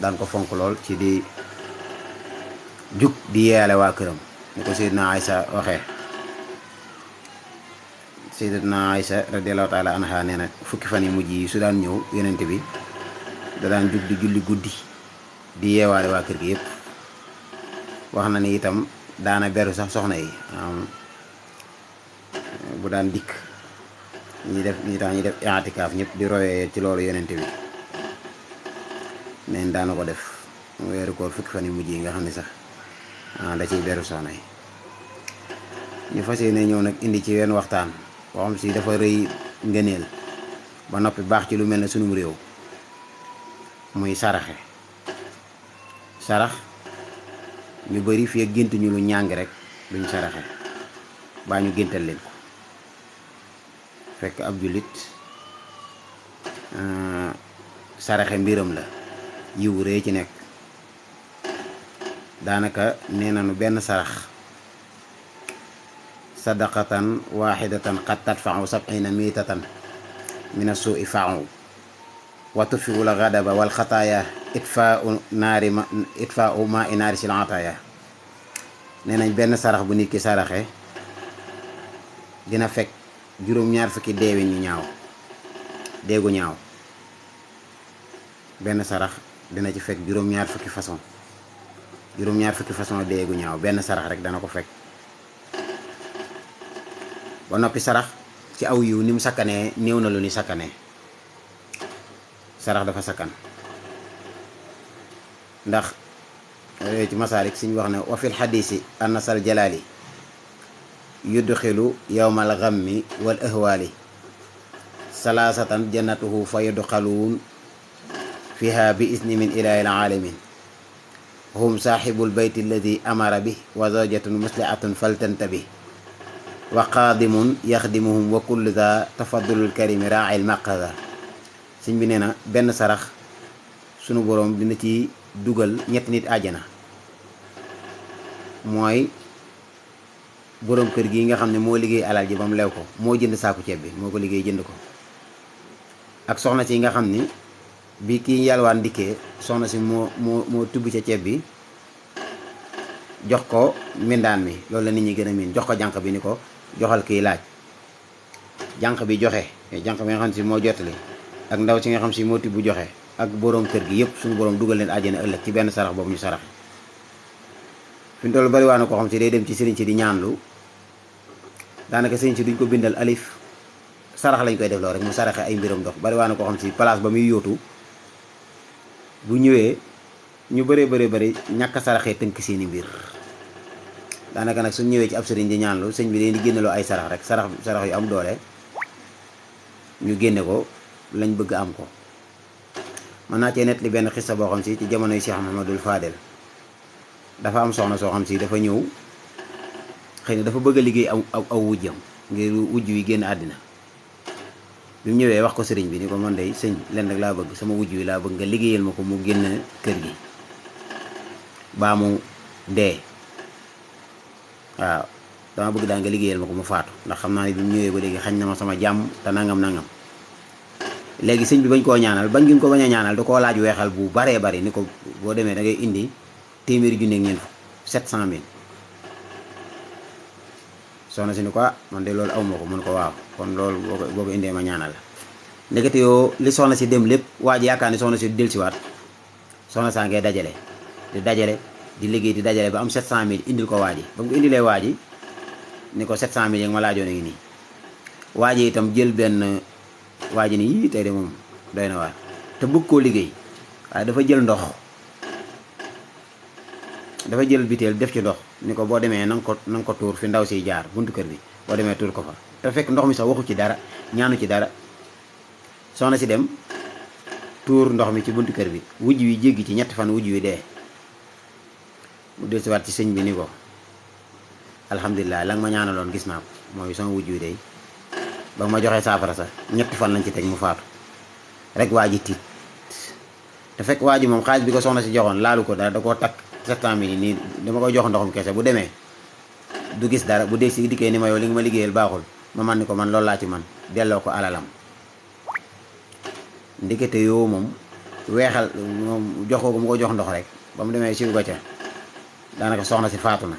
daan ko fonk lool ci di jug di yeele waa këram ni ko Seydina Aysa waxee. Sayyidatuna Aysa radiyallahu taala anha nee na fukki fan yi mujj yi su daan ñëw yonent bi da daan jug di julli guddi di yeewaale waa kër gi yëpp. wax na ni itam daana beru sax soxna yi bu daan dikk ñi def i'tikaaf ñëpp di royee ci loolu yonent bi neen daana ko def weeru koor fukki fan yu mujj yi nga xam ne sax da ciy beru soxna yi. ñu fas yéene ñëw nag indi ci wenn waxtaan boo xam si dafa rëy ngëneel ba noppi baax ci lu mel ne sunum réew muy saraxe. sarax ñu bari fii gént ñu lu ñàng rek duñ saraxe baa ñu géntal leen ko fekk ab jullit saraxe mbiram la yiwu rëy ci nekk. daanaka nee nañu benn sarax sadaqatan waxidatan qad tadfau 70 miitatan min as-suu'i fa'u wa tudfi'u al-ghadaba wal xataaya itfaa'u maa'i naari sil ataaya. nee nañ benn sarax bu nit ki saraxe dina fekk juróom-ñaar fukki deewin yu ñaaw déegu ñaaw. benn sarax dina ci fekk juróom-ñaar fukki façon déegu ñaaw benn sarax rek dana ko fekk. ba noppi sarax ci aw yiw ni mu sakkanee néew na lu ni sakkanee. sarax dafa sakkan ndax ci masaalik suñ wax ne wa fil xadiisi annasal jalaali yudxilu yowmal gammi wal ahwaali salaasatan jannatuhu fa yudxaluun fiha bi isni min ilaahi alaalamin hum saaxibul bayti alladi amara bi wa zawjatun muslihatun faltantabi wa qaadimun yaxdimuhum wa kullu daa tafadulul karimi raa'il maqada. sëñ bi nee na benn sarax sunu boroom dina ci dugal ñetti nit àjjana. mooy boroom kër gi nga xam ne moo liggéey alal ji ba mu lew ko moo jënd saaku ceeb bi moo ko liggéey jënd ko. ak soxna si nga xam ni bi kii yalwaan dikkee soxna si moo tubb ca ceeb bi jox ko mbindaan mi loolu la nit ñi gën a miin jox ko jànq bi ni ko joxal kiy laaj. jànq bi joxe jànq bi nga xam si moo jottali ak ndaw si nga xam si moo tibb joxe ak boroom kër gi yëpp suñu boroom dugal leen àjjana ëllëg ci benn sarax boobu ñu sarax. fi mu toll bari waa na koo xam si day dem ci sëriñ si di ñaanlu daanaka sëriñ si duñ ko bindal alif sarax lañ koy def loo rek mu saraxe ay mbiram dox. bari waa na koo xam si place ba muy yóotu bu ñëwee ñu bari ñàkk a saraxee tënk seeni mbir. daanaka nag suñ ñëwee ci ab sëriñ di ñaanlu sëñ bi leen di génneloo ay sarax rek sarax yu am doole ñu génne ko lañ bëgg am ko. mën naa cee nett li benn xissa boo xam si ci jamonoy Cheikh Mouhamadul Fadel dafa am soxna soo xam si dafa ñëw xëy na dafa bëgg a liggéey aw wujjam ngir wujj wi génn àddina. bi mu ñëwee wax ko sëriñ bi ni ko man day sëñ leen rek laa bëgg sama wujj wi laa bëgg nga liggéeyal ma ko mu génn kër gi baa mu dee. waaw dama bëgg daal nga liggéeyal ma ko mu faatu ndax xam naa ne bi mu ñëwee ba léegi xañ na ma sama jàmm te nangam. léegi sëñ bi bañ koo ñaanal bañ gi ko bañ a ñaanal da koo laaj weexal bu baree bari ni ko boo demee da ngay indi téeméeri junne ak ñeent 700 000. soxna si ni ko man de loolu aw ma ko mun ko waaw kon loolu boo ko indee ma ñaanal la. ndekete yoo li soxna si dem lépp waa ji yaakaar ni soxna si dellusiwaat soxna saa ngay dajale di liggéey di dajale ba am 700 000 indil ko waa ji ba mu ko indilee waa ji ni ko 700 000 yi nga ma laajoon a ngi nii. waa ji itam jël benn waa ji ni yii tey de moom doy na waar te bëgg koo liggéey waaye dafa jël ndox dafa jël biteel def ci ndox ni ko boo demee na nga ko tuur fi ndaw siy jaar buntu kër bi boo demee tuur ko fa. te fekk ndox mi sax waxu ci dara ñaanu ci dara. soxna si dem tuur ndox mi ci buntu kër bi wujj wi jéggi ci ñetti fan wujj wi dee. mu dellusiwaat ci sëñ bi ni ko alhamdulilah la nga ma ñaanaloon gis naa ko mooy sama wujj wi day ba ma joxee saafara sax ñetti fan lañ ci teg mu faatu rek waa ji tiit. te fekk waa ji moom xaalis bi ko soxna si joxoon laalu ko dara da koo takk 700 000 nii dama koy jox ndoxum kese bu demee du gis dara bu dee si dikkee ni ma yow li nga ma liggéeyal baaxul ma man ni ko man loolu laa ci man delloo ko alalam. ndekete yoo moom weexal moom jox ko mu ko jox ndox rek ba mu demee siw ko ca daanaka soxna si faatu na.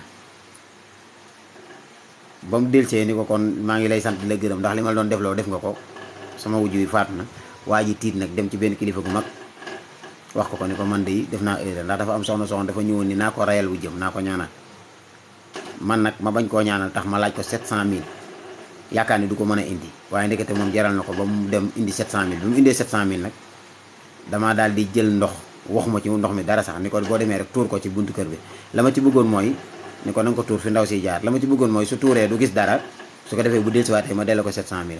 ba mu delsee ni ko kon maa ngi lay sant di la gërëm ndax li ma doon defloo def nga ko sama wujj wi faatu na. waa ji tiit nag dem ci benn kilifa gu mag wax ko ni ko man de def naa erreur ndax dafa am soxna dafa ñëwoon ni naa ko rayal wu jëm naa ko ñaanal man nag ma bañ koo ñaanal tax ma laaj ko 700000 yaakaar ni du ko mën a indi waaye ndekete moom jaral na ko ba mu dem indi 700000 bi mu indee 700000 nag damaa daal di jël ndox waxuma ci ndox mi dara sax ni ko boo demee rek tuur ko ci buntu kër bi la ma ci bëggoon mooy ni ko na nga ko tuur fi ndaw si jaar la ma ci bëggoon mooy su tuuree du gis dara su ko defee bu dellusiwaatee ma delloo ko 700000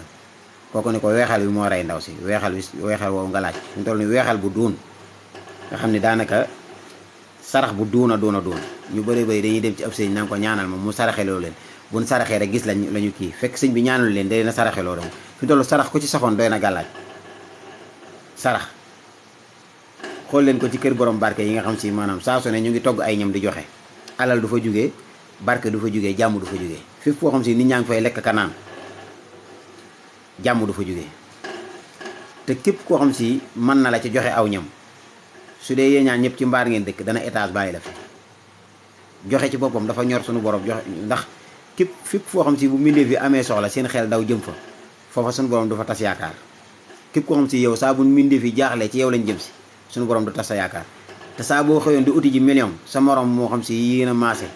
kooku ni ko weexal wi moo rey ndaw si weexal woowu nga laaj fi mu toll ni weexal bu duun nga xam ne daanaka sarax bu duun ñu bëri dañuy dem ci ab sëñ nanga ko ñaanal ma mu saraxeloo leen buñ saraxee rek gis lañu kii fekk sëñ bi ñaanal leen day na saraxeloo dem fi mu toll sarax ku ci saxoon doy na gàllaaj sarax xool leen ko ci kër borom barke yi nga xam si maanaam saa su ne ñu ngi togg ay ñam di joxe alal du fa jugee barke du fa jugee jàmm du fa jugee fépp foo xam si nit ñaa ngi fay lekk ka naan jàmm du fa jugee te képp koo xam si mën na la ci joxe aw ñam su dee yee ñaan ñëpp ci mbaar ngeen dëkk dana étage bàyyi la fi joxe ci boppam dafa ñor suñu borom joxe ndax képp fépp foo xam si bu mbindeef yi amee soxla seen xel daw jëm fa foofa suñu borom du fa tas yaakaar képp koo xam si yow saa bu mbindeef yi jaaxlee ci yow lañ jëm si suñu borom du tas sa yaakaar te saa boo xëyoon di uti ji million sa morom moo xam si yéen a maase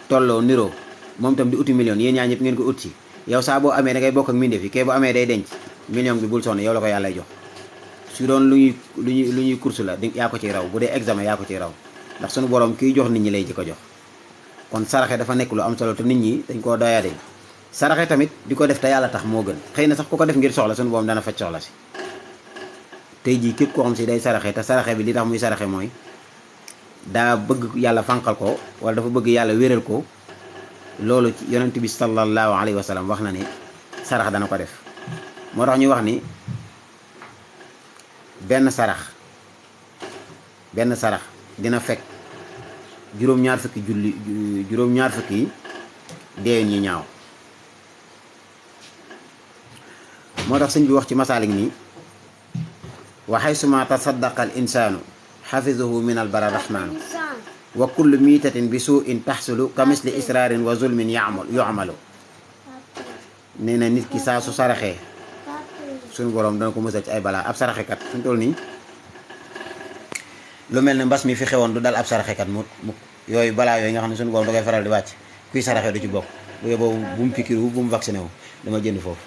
tolloo niroo moom itam di uti million yéen ñaa ñëpp ngeen ko ut si yow saa boo amee da ngay bokk ak mbindeef yi kay bu amee day denc million bi bul sonn yow la ko yàlla jox su doon lu ñuy course la di yaa ko ciy raw bu dee examen yaa ko ciy raw ndax suñu borom kiy jox nit ñi lay ji ko jox kon saraxe dafa nekk lu am solo te nit ñi dañ koo doyade saraxe tamit di ko def te yàlla tax moo gën xëy na sax ku ko def ngir soxla suñu borom dana faj soxla si tey jii képp koo xam si day saraxe te saraxe bi li tax muy saraxe mooy daa bëgg yàlla fànqal ko wala dafa bëgg yàlla wéral ko loolu ci yonent bi sallallahu alayhi wa sallam wax na ne sarax dana ko def moo tax ñu wax ni benn sarax dina fekk juróom-ñaar fukki deeyoon ñu ñaaw moo tax sëñ bi wax ci masaalik nii wa haysuma tasaddaqa al insaanu xafizahu min al bara rahmaanu wa kullu miitatin bi suu'in taxsulu ka misli israarin wa zulmin yu'malu nee na nit ki saa su saraxee suñu borom dana ko musal ci ay balaa ab saraxekat suñu toll nii lu mel ne mbas mi fi xewoon du dal ab saraxekat mu yooyu balaa yooyu nga xam ne suñu borom da koy faral di wàcc kuy saraxee du ci bokk bu yóbboo bu mu pikiru bu mu vacciné wu dama jënd foofu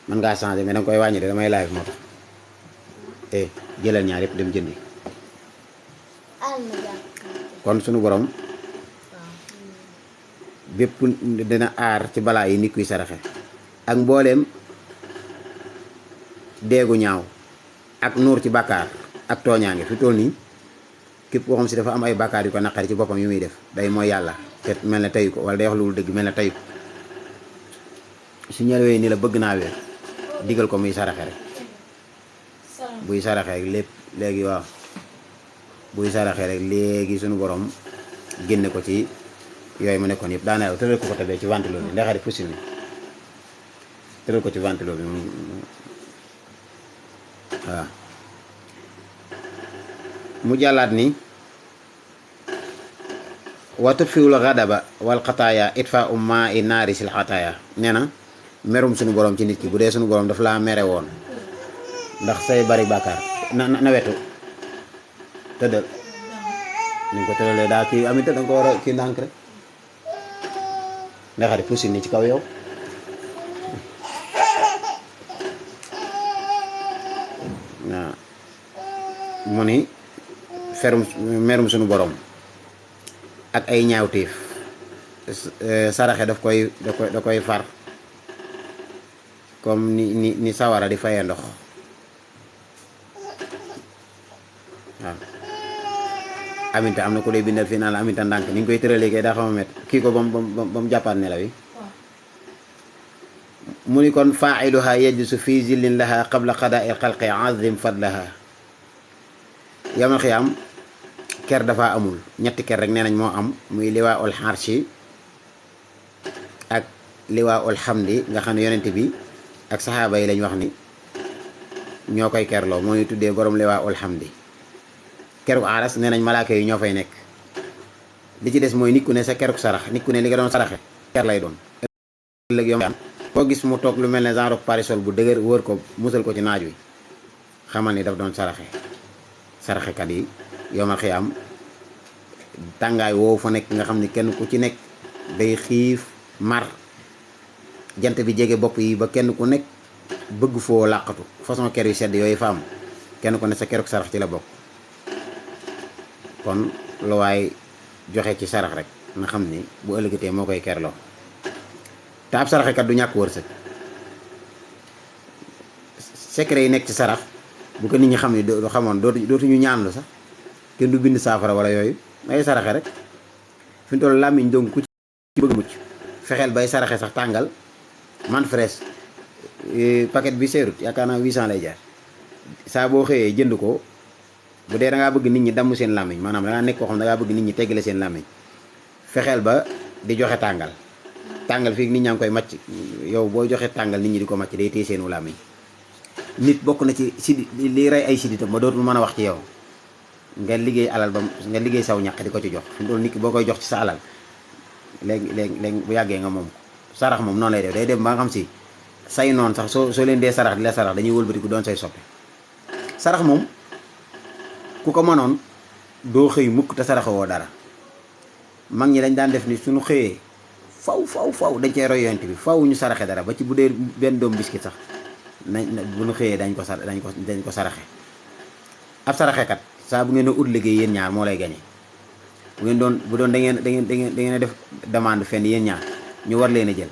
mën ngaa changé mais danga koy wàññi de damay live moo tax jëlal ñaar yëpp dem jëndi kon suñu borom bépp dina aar ci balaa yi nit kuy saraxe ak mbooleem deegu ñaaw ak nuur ci bàkkaar ak tooñaange fi toll nii képp koo xam si dafa am ay bàkkaar yu ko naqari ci boppam yu muy def day mooy yàlla te mel ne tayu ko wala day wax lu dëgg mel ne tayu ko su ñëwee ni la bëgg naa weer digal ko muy saraxe rek buy saraxe rek lépp léegi waaw buy saraxe rek léegi suñu borom génne ko ci yooyu mu nekkoon yëpp daana yow tëral ko tabee ci ventilo bi ndax xarit possible tëral ko ci ventilo bi waaw mu jàllaat ni wa tutfiul ghadaba wal xataaya itfa umma i naari sil xataaya nee na merum suñu borom ci nit ki bu dee suñu borom daf laa mere woon ndax say bari bàkkaar na wetu tëddal ni nga ko tëralee daa kii amit da nga ko war a kii ndànk rek ndax xarit pusi ni ci kaw yow waaw mu ni merum suñu borom ak ay ñaawteef saraxe da koy far comme ni sawara di fayee ndox waaw aminta am na ku lay bindal fii naan la aminta ndànk ni nga koy tëralee kay daa xama met kii ko ba mu jàppaat nelaw yi mu ni kon faailuha yajlisu fi zillin laha qabla qadaa il xalqi azim fadlaha yamal xiyaam ker dafa amul ñetti ker rek nee nañ moo am muy liwaa ul xarshi ak liwaa ul xamdi nga xam ne yonent bi ak saxaaba yi lañ wax ni ñoo koy kerloo mooy tuddee borom liwaa ul hamdi keruk aras nee nañ malaaka yi ñoo fay nekk. li ci des mooy nit ku ne sa keruk sarax nit ku ne li nga doon saraxe ker lay doon ëllëg yom koo gis mu toog lu mel ne genre parasol bu dëgër wër ko musal ko ci naaj wi xamal ni daf doon saraxekat yi yomal xiyaam tàngaay woowu fa nekk nga xam ni kenn ku ci nekk day xiif mar jant bi jege bopp yi ba kenn ku nekk bëgg foo làqatu façon ker yu sedd yooyu fa am kenn ku ne sa keruk sarax ci la bokk. kon lu waay joxe ci sarax rek na xam ni bu ëllëgatee moo koy kerloo te ab saraxekat du ñàkk wërsëg. secret yi nekk ci sarax bu ko nit ñi xam ni doo xamoon dootuñu ñaanlu sax kenn du bind saafara wala yooyu ngay saraxe rek fi mu toll làmmiñ donc ku ci bëgg mucc fexeel bay saraxe sax tàngal man fraise paquet bi seerut yaakaar naa 800 lay jaar saa boo xëyee jënd ko bu dee da ngaa bëgg nit ñi damm seen làmmiñ maanaam da ngaa nekk koo xam da ngaa bëgg nit ñi teggale seen làmmiñ fexeel ba di joxe tàngal fii nit ñaa ngi koy màcc yow boo joxe tàngal nit ñi di ko màcc day téye seenu làmmiñ. nit bokk na ci sidi li rey ay siditam ba dootul mën a wax ci yow nga liggéey alal ba nga liggéey saw ñàq di ko ci jox fi mu toll nit ki boo koy jox ci sa alal léegi bu yàggee nga moom ko sarax moom noonu lay def day dem ba nga xam si say noonu sax soo leen dee sarax di la sarax dañuy wëlbatiku doon say soppe. sarax moom ku ko mënoon doo xëy mukk te saraxewoo dara mag ñi dañ daan def ni suñu xëyee faw dañ cey roy yonent bi faw ñu saraxe dara ba ci bu dee benn doom biscuit sax bu ñu xëyee dañ ko saraxe. ab saraxekat saa bu ngeen doon ut liggéey yéen ñaar moo lay gañe bu doon da ngeen def demande fenn yéen ñaar ñu war leen a jël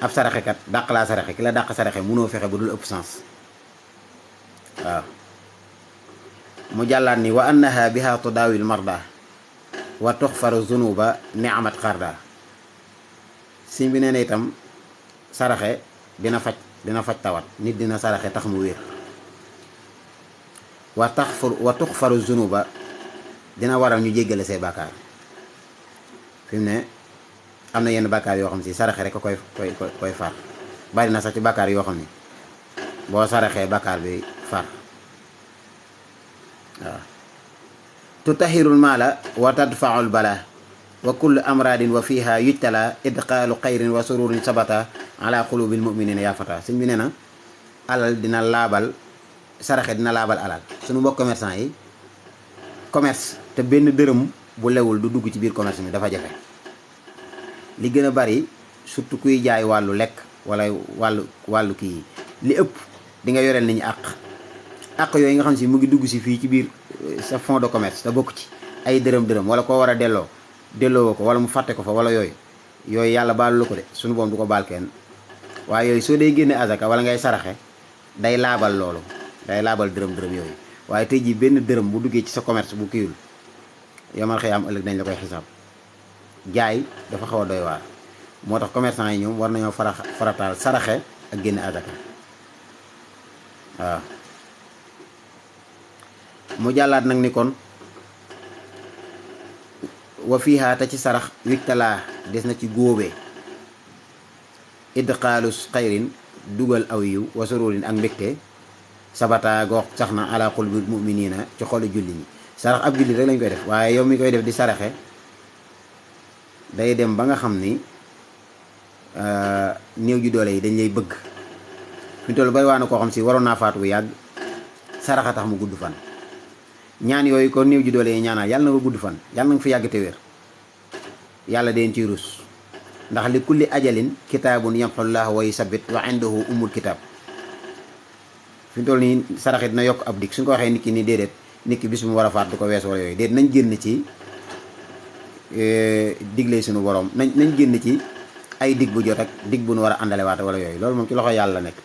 ab saraxekat dàq laa saraxe ki la dàq saraxe mënoo fexe ba dul ëpp sens waaw. mu jàllaat ni wa annaha biha tudaawil marda wa tuxfaru zunuba ni'mat xarda. siñ bi nee na itam saraxe dina faj tawat nit dina saraxe tax mu wér. wa tuxfaru zunuba dina waral ñu jéggale say bàkkaar fi mu ne am na yenn bàkkaar yoo xam si saraxe rek a koy far bari na sax ci bàkkaar yoo xam ni boo saraxee bàkkaar bi far waaw. tutahirul maala wa tadfaul bala wa kullu amradin wa fiha yujtala idqaalu xayrin wa sururin sabata ala qulubil muminina yaa fata sëñ bi nee na alal dina laabal saraxe dina laabal alal suñu mbokk commerçant yi commerce te benn dërëm bu lewul du dugg ci biir commerce mi dafa jafe. li gën a bari surtout kuy jaay wàllu lekk wala wàllu kii li ëpp di nga yoreel nit ñi àq yooyu nga xam si mu ngi dugg si fii ci biir sa fond de commerce te bokk ci ay dërëm wala koo war a delloo ko wala mu fàtte ko fa wala yooyu yàlla baalu la ko de suñu boom du ko baal kenn waaye yooyu soo dee génne azaka wala ngay saraxe day laabal loolu day laabal dërëm yooyu. waaye tey jii benn dërëm bu duggee ci sa commerce bu kiiwul yamal xëy am ëllëg dañ la koy xisaab jaay dafa xaw a doy waar moo tax commerçant yi ñoom war nañoo farataal saraxe ak génne azaka waaw. mu jàllaat nag ni kon wa fiiha te ci sarax wictalaa des na ci góobee idqaalus xayrin dugal aw yiw wa sururin ak mbégte sabata goox sax na ala qulubil muminina ci xolu julli ñi. sarax ab julli rek lañ koy def waaye yow mi koy def di saraxe day dem ba nga xam ni néew ju doole yi dañ lay bëgg fi mu toll bari waa na koo xam si waroon naa faatu bu yàgg saraxa tax mu gudd fan. ñaan yooyu ko néew ji doole yi ñaanal yàlla na ko gudd fan yàlla na nga fi yàgg te wér yàlla deen ciy rus ndax li kulli ajalin kitaabun yamxullaahu wa yusabbit wa indahu ummul kitaab. fi mu toll nii saraxe dina yokk ab dik suñ ko waxee nit ki nii déedéet nit ki bis mu war a faat du ko wees wala yooyu déet nañ génn ci digle suñu borom nañ génn ci ay dig bu jot ak dig bu nu war a àndale waate wala yooyu loolu moom ci loxo yàlla nekk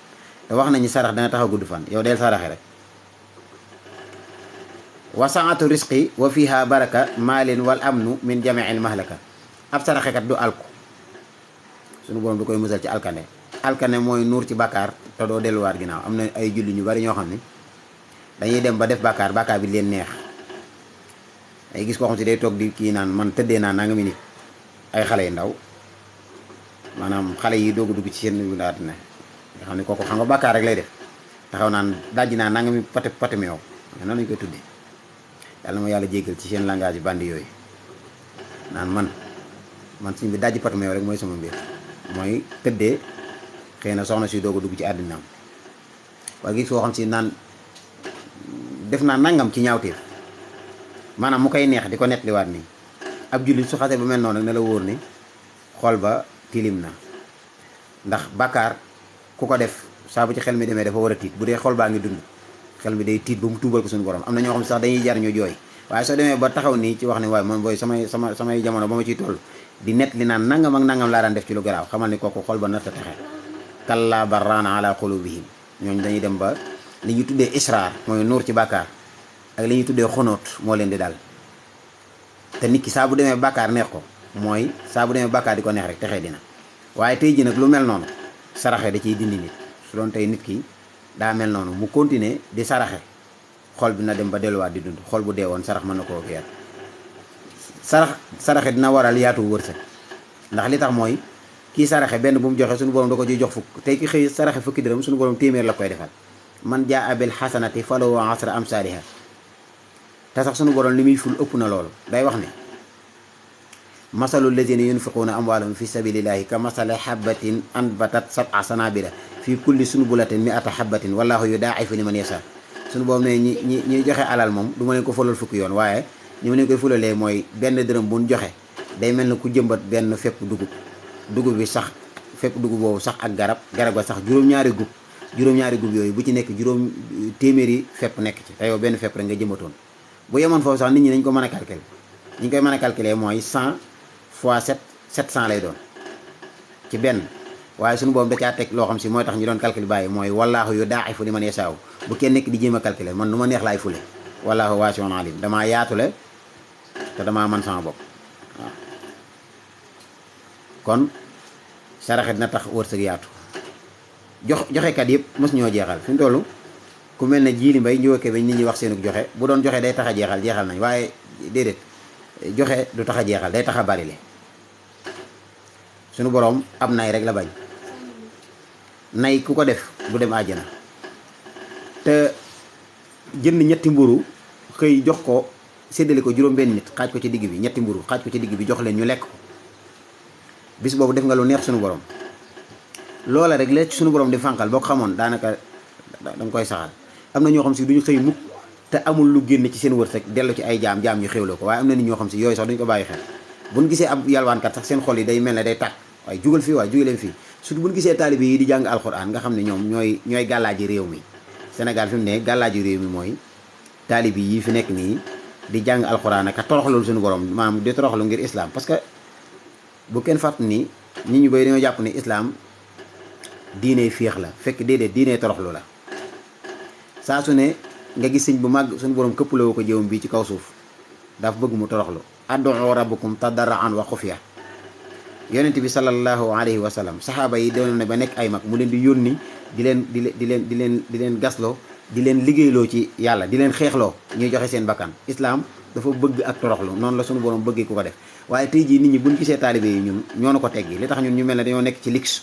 te wax nañu sarax dana tax a gudd fan yow del saraxe rek. wasaatu risqi wa fiha baraka maalin wal amnu min jamiil mahlaka. ab saraxekat du alku sunu borom du koy musal ci alkane mooy nuur ci bàkkaar te doo delluwaat ginnaaw. am na ay julli ñu bari ñoo xam ne dañuy dem ba def bàkkaar bi leen neex ay gis koo xam si day toog di kii naan man tëddee naa nanga mi nit ay xale yu ndaw maanaam xale yi doog a dugg ci seen yu daat ne nga xam ne kooku xam nga bàkkaar rek lay def taxaw naan dajji naa nanga mi pate meew noonu lañu koy tuddee yàlla ma yàlla jéggal ci seen langage bandi yooyu naan man suñ bi dajji pate meew rek mooy sama mbir mooy tëddee xëy na soxna si doog a dugg ci àddinaam waaye gis koo xam si naan def naa nangam ci ñaawteef maanaam mu koy neex di ko nettaliwaat nii ab jullit su xasee ba mel noonu nag ne la wóor ni xol ba tilim na ndax bàkkaar ku ko def saa bu ci xel mi demee dafa war a tiit bu dee xol baa ngi dund xel mi day tiit ba mu tuubal ko suñu borom am na ñoo xam ne sax dañuy jar ñu jooy waaye soo demee ba taxaw nii ci wax ni waaye man booy samay jamono ba ma ciy toll di nett li naan nangam ak nangam laa daan def ci lu garaaw xamal ni kooku xol ba nar ta texe kallaa bal raana ala qulubihim ñooñu dañuy dem ba li ñuy tuddee israar mooy nuur ci bàkkaar ak li ñuy tuddee xonóot moo leen di dal te nit ki saa bu demee bàkkaar neex ko mooy saa bu demee bàkkaar di ko neex rek texee dina waaye tey ji nag lu mel noonu saraxe da ciy dindi nit su doon tey nit ki daa mel noonu mu continuer di saraxe xol bi na dem ba delluwaat di dund xol bu dee woon sarax mën na koo geer saraxe dina waral yaatu wërsëg ndax li tax mooy kii saraxe benn bu mu joxe suñu borom da ko ciy jox fukk tey ki xëy saraxe fukki dërëm suñu borom téeméer la koy defal man jaa abil xasanati falahu asra amsaaliha te sax suñu borom li muy ful ëpp na loolu day wax ne masalu lazina yunfiquuna amwaalahum fi sabilillahi ka masali habatin anbatat sab'a sanabila fi kulli sunbulatin mi'ata habatin wallahu yudaa'ifu liman yasha suñu borom ne ñi joxe alal moom du ma leen ko fulal fukki yoon waaye ni ma leen koy fulalee mooy benn dërëm buñ joxe day mel ne ku jëmbat benn fépp dugub bi sax fépp dugub boobu sax ak garab ga sax juróom-ñaari gub yooyu bu ci nekk juróom téeméeri fépp nekk ci te yow benn fépp rek nga jëmbatoon bu yemoon foofu sax nit ñi dañ ko mën a calculer ñi ñu koy mën a calculer mooy 100 fois 700 lay doon ci benn waaye suñu boobu da caa teg loo xam si mooy tax ñu doon calcul bàyyi mooy wallaahu yudaa'ifu liman yashaa bu kenn nekk di jéem a calculer man nu ma neex laay fule wallaahu waasi'un aliim damaa yaatule te damaa man sama bopp waaw kon saraxe dina tax wërsëg yaatu joxekat yëpp mos ñoo jeexal fi mu toll ku mel ne Jiili Mbay njóoke ba nit ñi wax seenug joxe bu doon joxe day tax a jeexal nañ waaye déedéet joxe du tax a jeexal day tax a bari le suñu boroom am nay rek la bañ nay ku ko def du dem àjjana te jënd ñetti mburu xëy jox ko séddale ko juróom benn nit xaaj ko ci digg bi ñetti mburu xaaj ko ci digg bi jox leen ñu lekk ko bis boobu def nga lu neex suñu borom loola rek la ci suñu borom di fànqal boo ko xamoon daanaka danga koy saxal am na ñoo xam si duñu xëy mukk te amul lu génn ci seen wërsëg dellu ci ay jaam ñu xéwloo ko waaye am na nit ñoo xam si yooyu sax duñu ko bàyyi xel buñ gisee ab yalwaankat sax seen xol yi day mel ne day tàkk waaye jugal fii waaye jugaleen fii surtout buñ gisee taalibe yi di jàng alxuraan nga xam ne ñoom ñooy gàllaaji réew mi Sénégal fi mu ne gàllaaji réew mi mooy taalibe yi fi nekk nii di jàng alxuraan ak toroxlul suñu borom maanaam di toroxlu ngir islam parce que bu kenn fàtt ni nit ñu bay dañoo jàpp ne islam diine féex la fekk déedéet diine toroxlu la saa su ne nga gis sëñ bu màgg suñu borom këppaloo ko jëwam bii ci kaw suuf dafa bëgg mu toroxlu ad'u rabbakum tadarruan wa xufiya yonent bi sallallahu alayhi wa sallam saxaaba yi doon na ba nekk ay mag mu leen di yónni di leen gasloo di leen liggéeyloo ci yàlla di leen xeexloo ñuy joxe seen bakkan islam dafa bëgg ak toroxlu noonu la suñu borom bëggee ku ko def waaye tey jii nit ñi buñ gisee taalibe yi ñun ñoo na ko teggi li tax ñun ñu mel ne dañoo nekk ci lix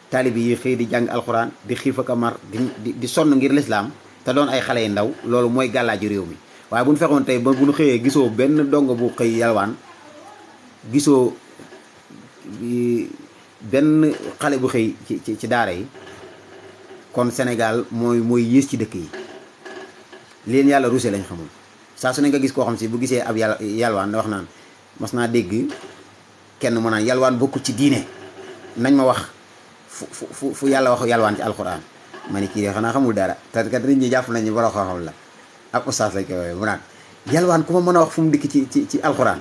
taalibe yi xëy di jàng alxuraan di xiif ak a mar di sonn ngir lislaam te doon ay xale yu ndaw loolu mooy gàllaaji réew mi waaye bu ñu fexoon tey ba bu ñu xëyee gisoo benn dongo bu xëy yalwaan gisoo benn xale bu xëy ci daara yi kon Sénégal mooy yées ci dëkk yi leen yàlla rusé lañ xamul saa su ne nga gis koo xam si bu gisee ab yalwaan da wax naan mas naa dégg kenn mu naan yalwaan bokkul ci diine nañ ma wax fu yàlla wax yalwaan ci alxuraan ma ni kii de xanaa xamul dara te kat nit ñi jàpp nañu borom xam-xam la ak ustaas lañ koy woowee mu naan yalwaan ku ma mën a wax fu mu dikk ci alxuraan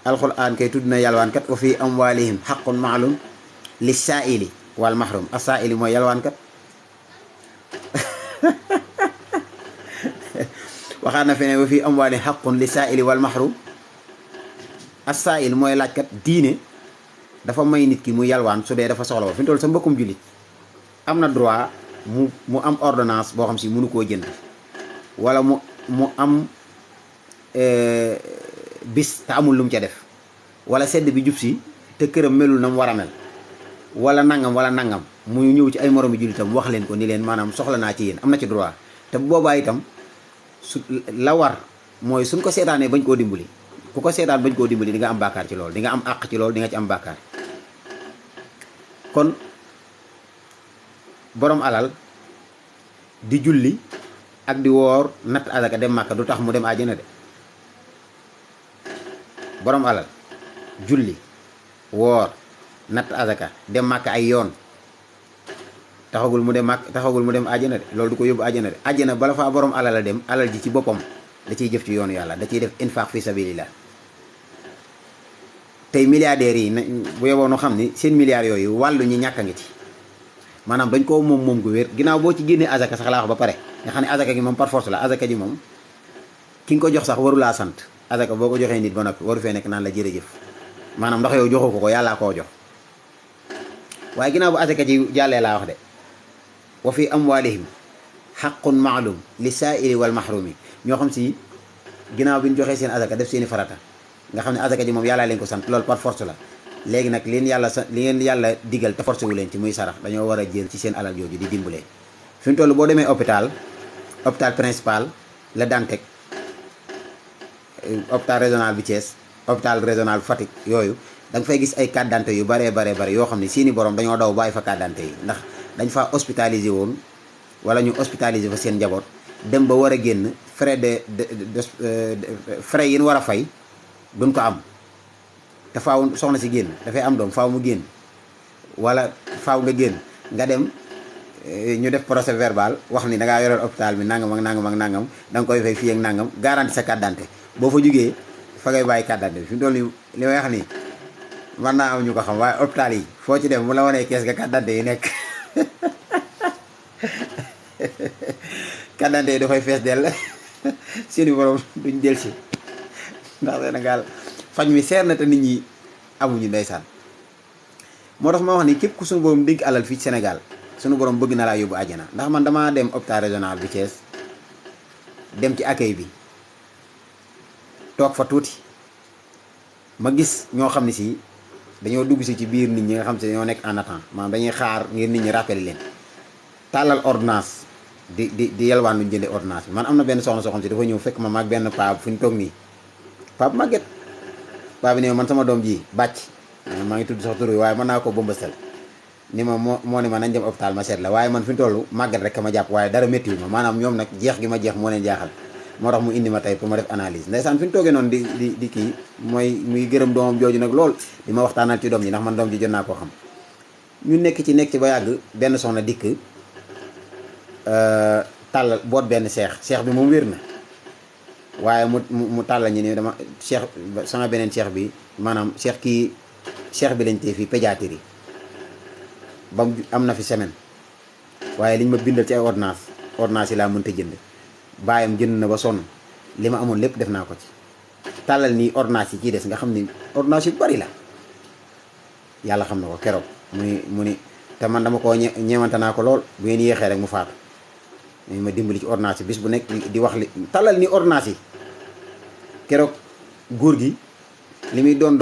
alxuraan kay tudd na yalwaan kat wa fi amwaalihim haqqun ma'luum li saa'ili wal mahrum as-saa'ili mooy yalwaan kat waxaat na feneen wa fi amwaalihim haqqun li saa'ili wal mahrum as-saa'il mooy laajkat diine dafa may nit ki mu yalwaan su dee dafa soxla woo fi mu toll sa mbokkum jullit am na droit mu am ordonnance boo xam si mënu koo jënd wala mu am bis te amul lu mu ca def wala sedd bi jub si te këram melul na mu war a mel wala nangam mu ñëw ci ay moromi jullitam wax leen ko ni leen maanaam soxla naa ci yéen am na ci droit te bu boobaa itam su la war mooy suñ ko seetaanee bañ koo dimbali ku ko seetaan bañ koo dimbali di nga am bàkkaar ci loolu di nga am àq ci loolu di nga ci am bàkkaar kon borom alal di julli ak di woor natt azaka dem màkka du tax mu dem àjjana de borom alal julli woor natt azaka dem màkka ay yoon taxagul mu dem àjjana de loolu du ko yóbbu àjjana de àjjana bala faa borom alal a dem alal ji ci boppam da ciy jëf ci yoonu yàlla da ciy def infaq fi sabilillah tey milliardaires yi bu yeboo nu xam ni seen milliards yooyu wàllu ñi ñàkk a ngi ci maanaam dañ koo moom gu wér ginnaaw boo ci génnee azaka sax laa wax ba pare nga xam ne azaka gi moom par force la azaka ji moom ki nga ko jox sax waru laa sant azaka boo ko joxee nit ba noppi waru fee nekk naan la jërëjëf maanaam ndax yow joxu ko yàllaa koo jox waaye ginnaaw bu azaka ji jàllee laa wax de wa fi amwalihim xaqun maalum li saaili wal mahrumi ñoo xam si ginnaaw bi ñu joxee seen azaka def seeni farata nga xam ne azaka ji moom yàllaa leen ko sant loolu par force la léegi nag li ngeen yàlla digal te forcé wu leen ci muy sarax dañoo war a jël ci seen alal jooju di dimbalee fi mu toll boo demee hôpital principal la Dantec hôpital régional bi Thiès hôpital régional Fatick yooyu da nga fay gis ay carte d'identité yu bare yoo xam ne seeni borom dañoo daw bàyyi fa carte d'identité yi ndax dañ fa hospitalisé woon wala ñu hospitalisé fa seen njaboot dem ba war a génn frais frais yi ñu war a fay duñ ko am te faaw soxna si génn dafay am doom faaw mu génn wala faaw nga génn nga dem ñu def procès verbal wax ni da ngaa yoreel hôpital bi nangam ak nangam ak nangam da nga koy fay fii ak nangam garanti sa carte d'identité boo fa jugee fa ngay bàyyi carte d'identité fi mu toll nii li may wax nii mën naa am ñu ko xam waaye hôpital yi foo ci dem mu la wanee kees ga carte d'identité yi nekk carte d'identité yi dafay fees dell seeni borom duñ del si ndax Sénégal faj mi seer na te nit ñi amuñu ndeysaan moo tax ma wax ni képp ku suñu borom dénk alal fii ci Sénégal suñu borom bëgg na laa yóbbu àjjana ndax man damaa dem hôpital régional bi Thiès dem ci accueil bi toog fa tuuti ma gis ñoo xam ne si dañoo dugg si ci biir nit ñi nga xam si dañoo nekk en attente maanaam dañuy xaar ngir nit ñi rappelé leen tàllal ordonnance di yalwaan luñ jënde ordonnance bi man am na benn soxna soo xam si dafa ñëw fekk ma maag benn paa fu ñu toog nii paa bu màgget paa bi ne man sama doom ji bàcc maa ngi tudd sax tur waaye mën naa ko bëmbëstal ni ma moo ne ma nañ dem hôpital ma seet la waaye man fi ñu toll màgget rek ma jàpp waaye dara méttiwu ma maanaam ñoom nag jeex gi ma jeex moo leen jaaxal moo tax mu indi ma tey pour ma def analyse ndeysaan fi ñu toogee noonu di kii mooy muy gërëm doomam jooju nag lool di ma waxtaanal ci doom ji ndax man doom ji jot naa koo xam ñu nekk ci ba yàgg benn soxna dikk tàllal boot benn seex bi moom wér na waaye mu tàllal ñi ni dama seex sama beneen seex bi maanaam seex bi lañ tee fii pédiatrie ba am na fi semaine waaye liñ ma bindal ci ay ordonnance yi laa mënta jënd baayam jënd na ba sonn li ma amoon lépp def naa ko ci tàllal nii ordonnance yi ciy des nga xam ni ordonnance yu bari la yàlla xam na ko keroog mu ni te man dama koo ñeewante naa ko lool bu ngeen yéexee rek mu faatu ma dimbali ci ordonnance yi bis bu nekk di wax li tàllal nii ordonnance yi keroog góor gi li muy doon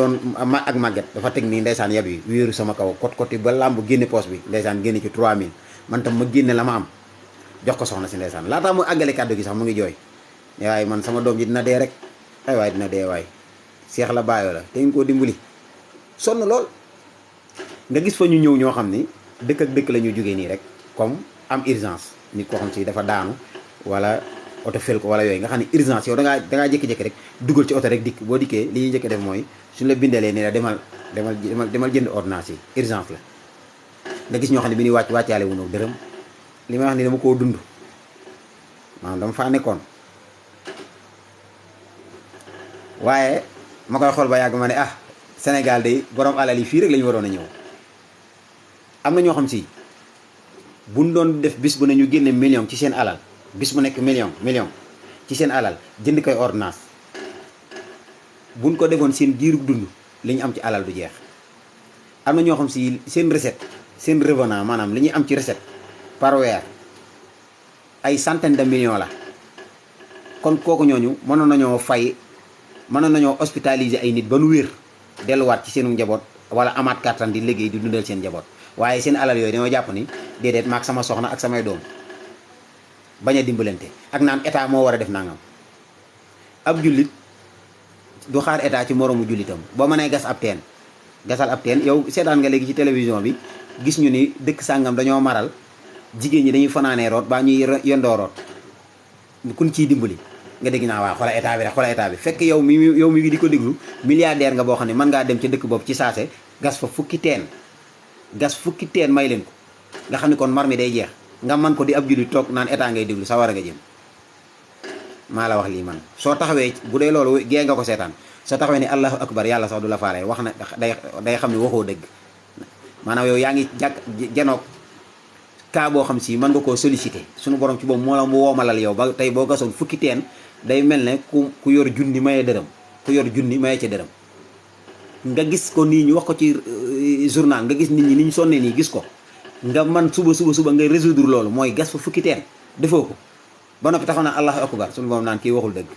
ak màgget dafa teg nii ndeysaan yab yi wéeru sama kaw kot ba làmb génne poos bi ndeysaan génne ci 3000 man tam ma génne la ma am jox ko soxna si ndeysaan laataa muy àggale kàddu gi sax mu ngi jooy waaye man sama doom ji dina dee rek ay waay dina dee waay seex la bàyyoo la te ñu koo dimbali sonn lool nga gis fa ñu ñëw ñoo xam ni dëkk ak dëkk la ñu jógee nii rek comme am urgence nit koo xam si dafa daanu wala oto fel ko wala yooyu nga xam ne urgence yow da ngaa jékki-jékki rek dugal ci oto rek dikk boo dikkee li ñuy njëkk def mooy suñu la bindalee ni la demal jënd ordonnance yi urgence la nga gis ñoo xam ne bi ñuy wàccaale wu dërëm li may wax ni dama koo dund maanaam dama faa nekkoon waaye ma koy xool ba yàgg ma ne Sénégal de borom alal yi fii rek la ñu waroon a ñëw am na ñoo xam si buñ doon def bis bu ne ñu génne million ci seen alal bis bu nekk million ci seen alal jënd koy ordonnance buñ ko defoon seen giirug dund li ñu am ci alal du jeex am na ñoo xam si seen recette seen revenant maanaam li ñuy am ci recette par weer ay centaine de millions la kon kooku ñooñu mënoon nañoo hospitaliser ay nit ba nu wér delluwaat ci seenu njaboot wala amaat kàttan di liggéey di dundal seen njaboot waaye seen alal yooyu dañoo jàpp ni déedéet maag sama soxna ak samay doom bañ a dimbalante ak naan état moo war a def nangam. ab jullit du xaar état ci moroomu jullitam boo mënee gas ab teen gasal ab teen. yow seetaan nga léegi ci télévision bi gis ñu ni dëkk sàngam dañoo maral jigéen ñi dañuy fanaanee root baa ñuy yendoo root kun ciy dimbali nga dégg naa waa xoolal état bi rek xoolal état bi fekk yow mi di ko déglu milliardaire nga boo xam ne mën ngaa dem ca dëkk boobu ci saase gas fa fukki teen may leen ko nga xam ne kon mar mi day jeex nga man ko di ab jullit toog naan état ngay déglu sa war a nga jëm. maa la wax lii man soo taxawee bu dee loolu gée nga ko seetaan soo taxawee ni allahu akbar yàlla sax du la faale wax na day xam ne waxoo dëgg maanaam yow yaa ngi janoog cas boo xam si mën nga koo sollicité suñu borom ci boobu moo la woomalal yow ba tey boo gasoon fukki teen day mel ne ku yor junni maye dërëm ku yor junni maye ca dërëm nga gis ko nii ñu wax ko ci journal nga gis nit ñi ni ñu sonnee nii gis ko nga man suba nga résoudre loolu mooy gas fa fukki teen defoo ko ba noppi taxaw naa allahu akbar suñu borom naan kii waxul dëgg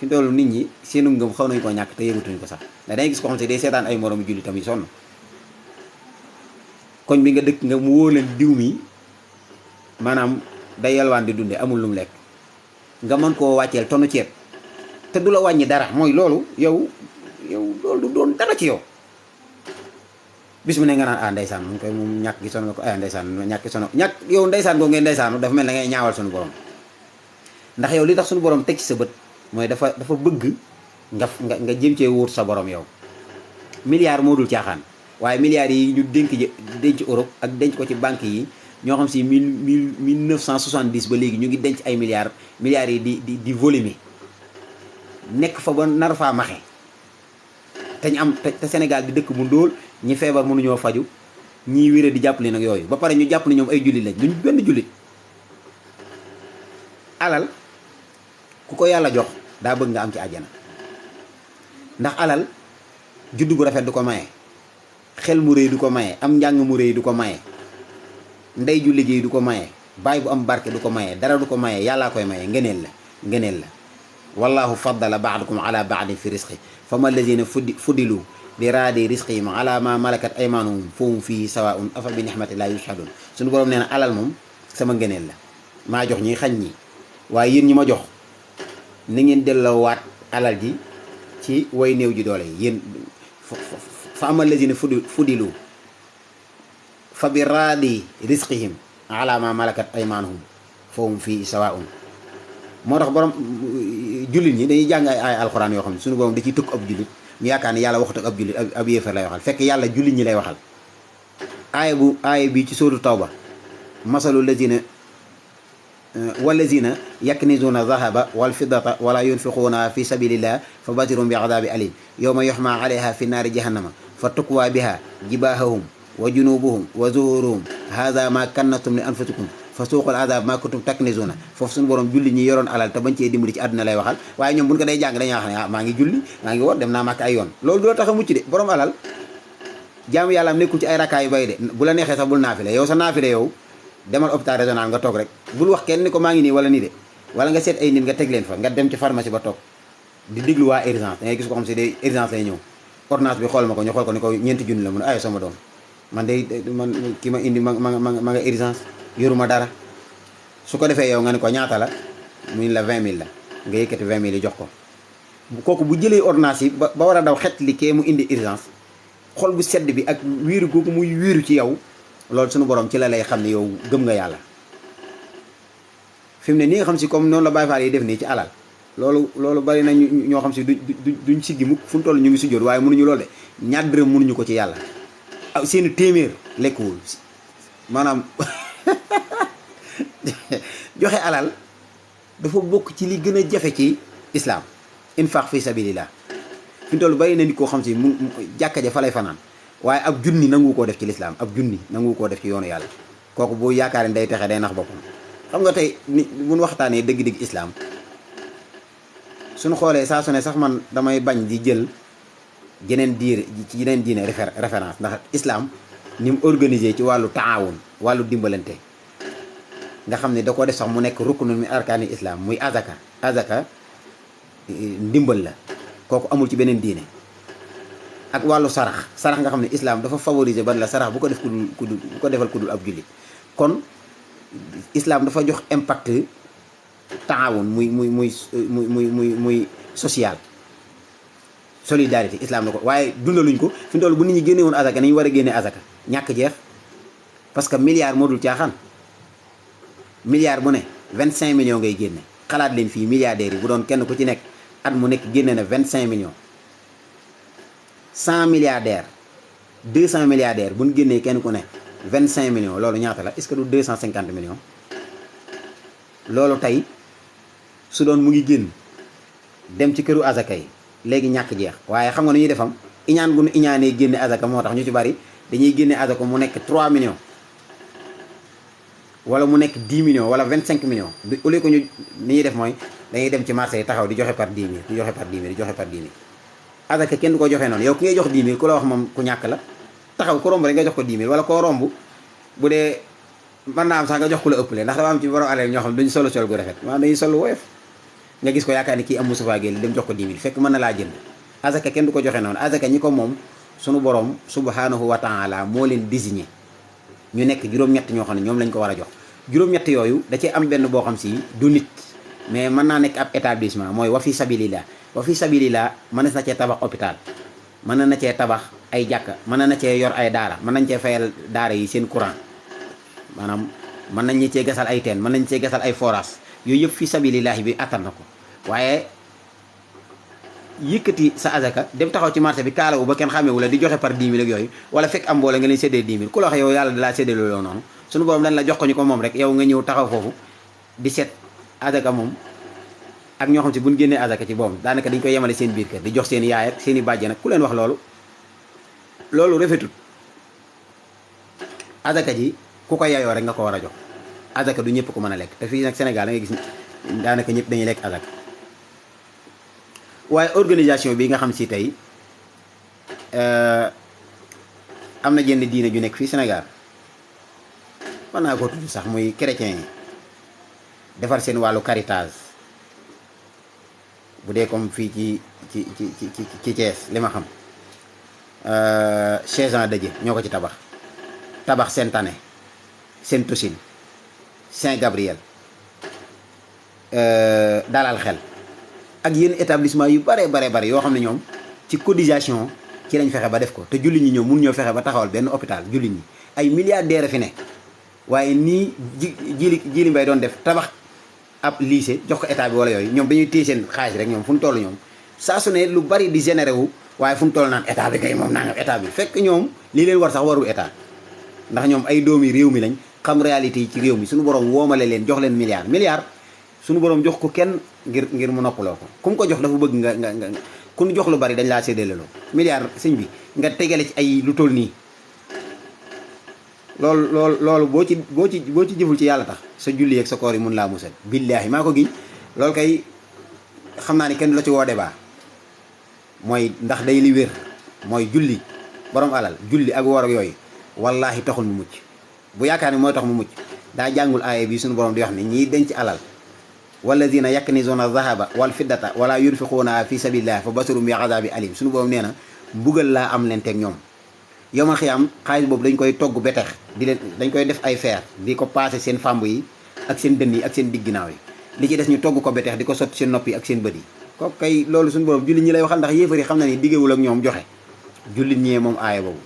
fi doolu nit ñi seenu ngëm xaw nañu ko ñàkk te yëgutuñu ko sax ndax dangay gis ko xam si day seetaan ay moroomu julli tamit sonn koñ bi nga dëkk nga mu wóor leen diw mi maanaam day yalwaan di dunde amul lu mu lekk nga mën koo wàcceel tonu ceeb te du la wàññi dara mooy loolu yow loolu du doon dara ci yow bis mu ne nga naan ndeysaan mu koy moom ñàkk gi sono ko ndeysaan ñàkk gi sono yow ndeysaan goo ngeen ndeysaanu dafa mel na ngay ñaawal suñu borom ndax yow li tax suñu borom teg ci sa bët mooy dafa bëgg nga jëm cee wóor sa borom yow milliard moo dul caaxaan waaye milliards yi ñu denc Europe ak denc ko ci banque yi ñoo xam si 1970 ba léegi ñu ngi denc ay milliards yi di volumer nekk fa ba nar faa maxe te ñu am te Sénégal di dëkk bu ndóol ñi feebar mënuñoo faju ñii wéré di jàpp leen ak yooyu ba pare ñu jàpp ne ñoom ay jullit lañ duñ benn jullit. alal ku ko yàlla jox daa bëgg nga am ci àjjana ndax alal juddu bu rafet du ko maye, xel mu rëy du ko maye, am njàng mu rëy du ko maye, ndey ju liggéey du ko maye, baay bu am barke du ko maye, dara du ko maye, yàllaa koy maye. ngëneel la wallahu faddala ba'dakum ala ba'din fi risqi fama allazina fuddilu bi raadi risqihim ala ma malakat aymanuhum fahum fihi sawaa'un afa bi ni'matillahi yajhadun. suñu borom nee na alal moom sama ngëneel la, maa jox ñi xañ ñi, waaye yéen ñi ma jox ni ngeen delloowaat alal ji ci way néew ji doole yi. yéen fa ama allazina fuddilu fa bi raadi risqihim ala ma malakat aymanuhum fahum fihi sawaa'un. moo tax borom jullit ñi dañuy jàng ay alxuraan yoo xam ne suñu borom da ciy tëkk ab jullit ñu yaakaar ne yàlla waxut ak ab jullit ab yéefar lay waxal, fekk yàlla jullit ñi lay waxal. aaya bi ci sóotu tawba masalu lazina wallazina yaknizuna zahaba wal fiddata wala yunfiquuna fi sabilillah fa basirum bi adabi alim yawma yuhma alayha fi naari jahannama fa tukwaa biha jibahahum wa junubuhum wa zuhuruhum hadha ma kannastum li anfusikum fa suuqal azab ma kuntum taknizuna. foofu suñu borom julli ñi yoroon alal te bañ cee dimbali ci àdduna lay waxal, waaye ñoom buñ ko day jàng dañuy wax ne maa ngi julli maa ngi woor dem naa màkk ay yoon. loolu doo tax a mucc de. borom alal jaamu yàlla am nekkul ci ay rakkaa yu bay de. bu la neexee sax bul naafile yow sa naafile yow demal hôpital régional nga toog rek bul wax kenn ni ko maa ngi nii wala nii de, wala nga seet ay nit nga teg leen fa nga dem ci pharmacie ba toog di déglu waa urgence. da ngay gis ko xam si day urgence lay ñëw ordonnance bi xool ma ko ñu xool ko ni ko ñeenti junni la mun ay sama doom man ki ma indi ma nga urgence yoruma dara. su ko defee yow nga ne ko ñaata la muy la 20 000 la nga yëkkati 20 000 yi jox ko. kooku bu jëlee ordonnance yi ba war a daw xet li kee mu indi urgence xol bu sedd bi ak wiiru googu muy wiiru ci yow, loolu suñu borom ci la lay xam ne yow gëm nga yàlla. fi mu ne nii nga xam si comme noonu la Baay Faal yi def nii ci alal loolu bari na ñoo xam si duñ siggi mukk fu mu toll ñu ngi sujjóot waaye mënuñu loolu de ñaar dërëm mënuñu ko ci yàlla. seeni téeméer lekkuwul maanaam joxe alal dafa bokk ci li gën a jafe ci islam. infaq fi sabilillah fi mu toll bari na nit koo xam si mu jàkka ja fa lay fanaan waaye ab junni nangu koo def ci lislaam, ab junni nangu koo def ci yoonu yàlla. kooku boo yaakaar ne day texe day nax boppam. xam nga tey ni buñ waxtaanee dëgg-dëgg islam suñu xoolee saa su ne sax man damay bañ di jël jeneen diine référence ndax islam ni mu organisé ci wàllu taawun wàllu dimbalante nga xam ne da ko def sax mu nekk ruknun min arkaani islam muy azaka ndimbal la, kooku amul ci beneen diine. ak wàllu sarax nga xam ne islam dafa favoriser ban la sarax bu ko def ku dul bu ko defal ku dul ab jullit kon islam dafa jox impact taawun muy social solidarité islam la ko waaye dundaluñ ko fi mu toll bu nit ñi génne woon azaka nañu war a génne azaka ñàkk jeex parce que milliard moo dul caaxaan milliard bu ne 25 millions ngay génne xalaat leen fii milliardaires yi bu doon kenn ku ci nekk at mu nekk génne na 25 millions 100 milliardaires 200 milliardaires bu ñu génnee kenn ku ne 25 millions loolu ñaata la est-ce que du 250 millions loolu tey su doon mu ngi génn dem ci këru azaka yi léegi ñàkk jeex waaye xam nga nu ñuy defam iñaan gu nu iñaanee génne azaka moo tax ñu ci bari dañuy génne azaka mu nekk 3 millions wala mu nekk 10 millions wala 25 millions au lieu que ñu ni ñuy def mooy dañuy dem ci marché yi taxaw di joxe par 10 000 di joxe par 10 000 di joxe par 10 000 azaka kenn du ko joxe noonu yow ki ngay jox 10 000 ku la wax moom ku ñàkk la taxaw ku romb rek nga jox ko 10 000 wala koo romb bu dee mën naa am sax nga jox ku la ëppale ndax dafa am ci borom alal ñoo xam ne duñu solo sol gu rafet maanaam dañuy solo woyof nga gis ko yaakaar ni kii am Moustapha Gueye dem jox ko 10 000 fekk mën na laa jënd azaka kenn du ko joxe noonu azaka ñi ko moom sunu borom subhanahu wa taala moo leen désigné ñu nekk juróom-ñett ñoo xam ne ñoom lañ ko war a jox juróom-ñett yooyu da cee am benn boo xam si du nit mais mën naa nekk ab établissement mooy wa fi sabilillah mën na cee tabax hôpital mën na cee tabax ay jàkka mën na cee yor ay daara mën nañ cee fayal daara yi seen courant maanaam mën nañ ñi cee gasal ay teen mën nañ cee gasal ay forage yooyu yëpp fi sabilillahi bi attan na ko waaye yëkkati sa azaka dem taxaw ci marché bi kaalawu ba kenn xàmmewu la di joxe par 10 000 ak yooyu wala fekk am mboole nga leen séddee 10 000 ku la wax yow yàlla dalaa séddee loolu noonu suñu borom dañ la jox ko ñu ko moom rek yow nga ñëw taxaw foofu di seet azaka moom ak ñoo xam si buñ génnee azaka ci boobu daanaka dañ koy yemale seen biir kër di jox seen i yaay ak seen i bàjjen nag ku leen wax loolu rafetut azaka ji ku ko yayoo rek nga ko war a jox azaka du ñëpp ko mën a lekk te fii nag Sénégal da ngay gis daanaka ñëpp dañuy lekk azaka waaye organisation bi nga xam si tey am na jenn diine ju nekk fii Sénégal mën naa ko tudd sax muy chrétien yi defar seen wàllu caritage bu dee comme fii ci Thiès li ma xam Cheikh Jean Dadié ñoo ko ci tabax Sainte-Anne Sainte Tousine Saint-Gabriel Dalal Xel ak yenn établissement yu bare yoo xam ne ñoom ci cotisation ci lañ fexe ba def ko te jullit ñi ñoom mun ñoo fexe ba taxawal benn hôpital jullit ñi ay milliardaires fi ne waaye nii jili mbay doon def tabax ab lycée jox ko état bi wala yooyu ñoom dañuy téye seen xaalis rek ñoom fu mu toll ñoom saa su ne lu bari di généré wu waaye fu mu toll naan état bi kay moom nangam état bi fekk ñoom lii leen war sax warul état ndax ñoom ay doomi réew mi lañ xam réalité yi ci réew mi suñu borom woomale leen jox leen milliard suñu borom jox ko kenn ngir mu noppaloo ko ku mu ko jox dafa bëgg nga ku ñu jox lu bari dañ laa séddaleloo milliard sëñ bi nga tegale ci ay lu toll nii loolu boo ci jëful ci yàlla tax sa julli ak sa koor yi mun laa musal billaahi maa ko giñ loolu kay xam naa ni kenn du la ci woo débat mooy ndax day li wér mooy julli borom alal julli ak woor ak yooyu wallaahi taxul mu mucc bu yaakaar ni mooy tax mu mucc daa jàngul aaya bi suñu borom di wax ni ñiy denc alal walladina yaknizuna zahaba wal fiddata wala yunfiquuna fi sabilillah fa basirum bi azabi alim suñu borom nee na mbugal laa am leen teg ñoom yowmal xiyaam xaalis boobu dañ koy togg betex dañ koy def ay feer di ko paase seen fàmb yi ak seen dënn yi ak seen digginaaw yi li ci des ñu togg ko betex di ko sotti seen nopp yi ak seen bët yi kooku kay loolu suñu borom jullit ñi lay waxal ndax yéefar yi xam na ni diggéewul ak ñoom joxe jullit ñee moom aaya boobu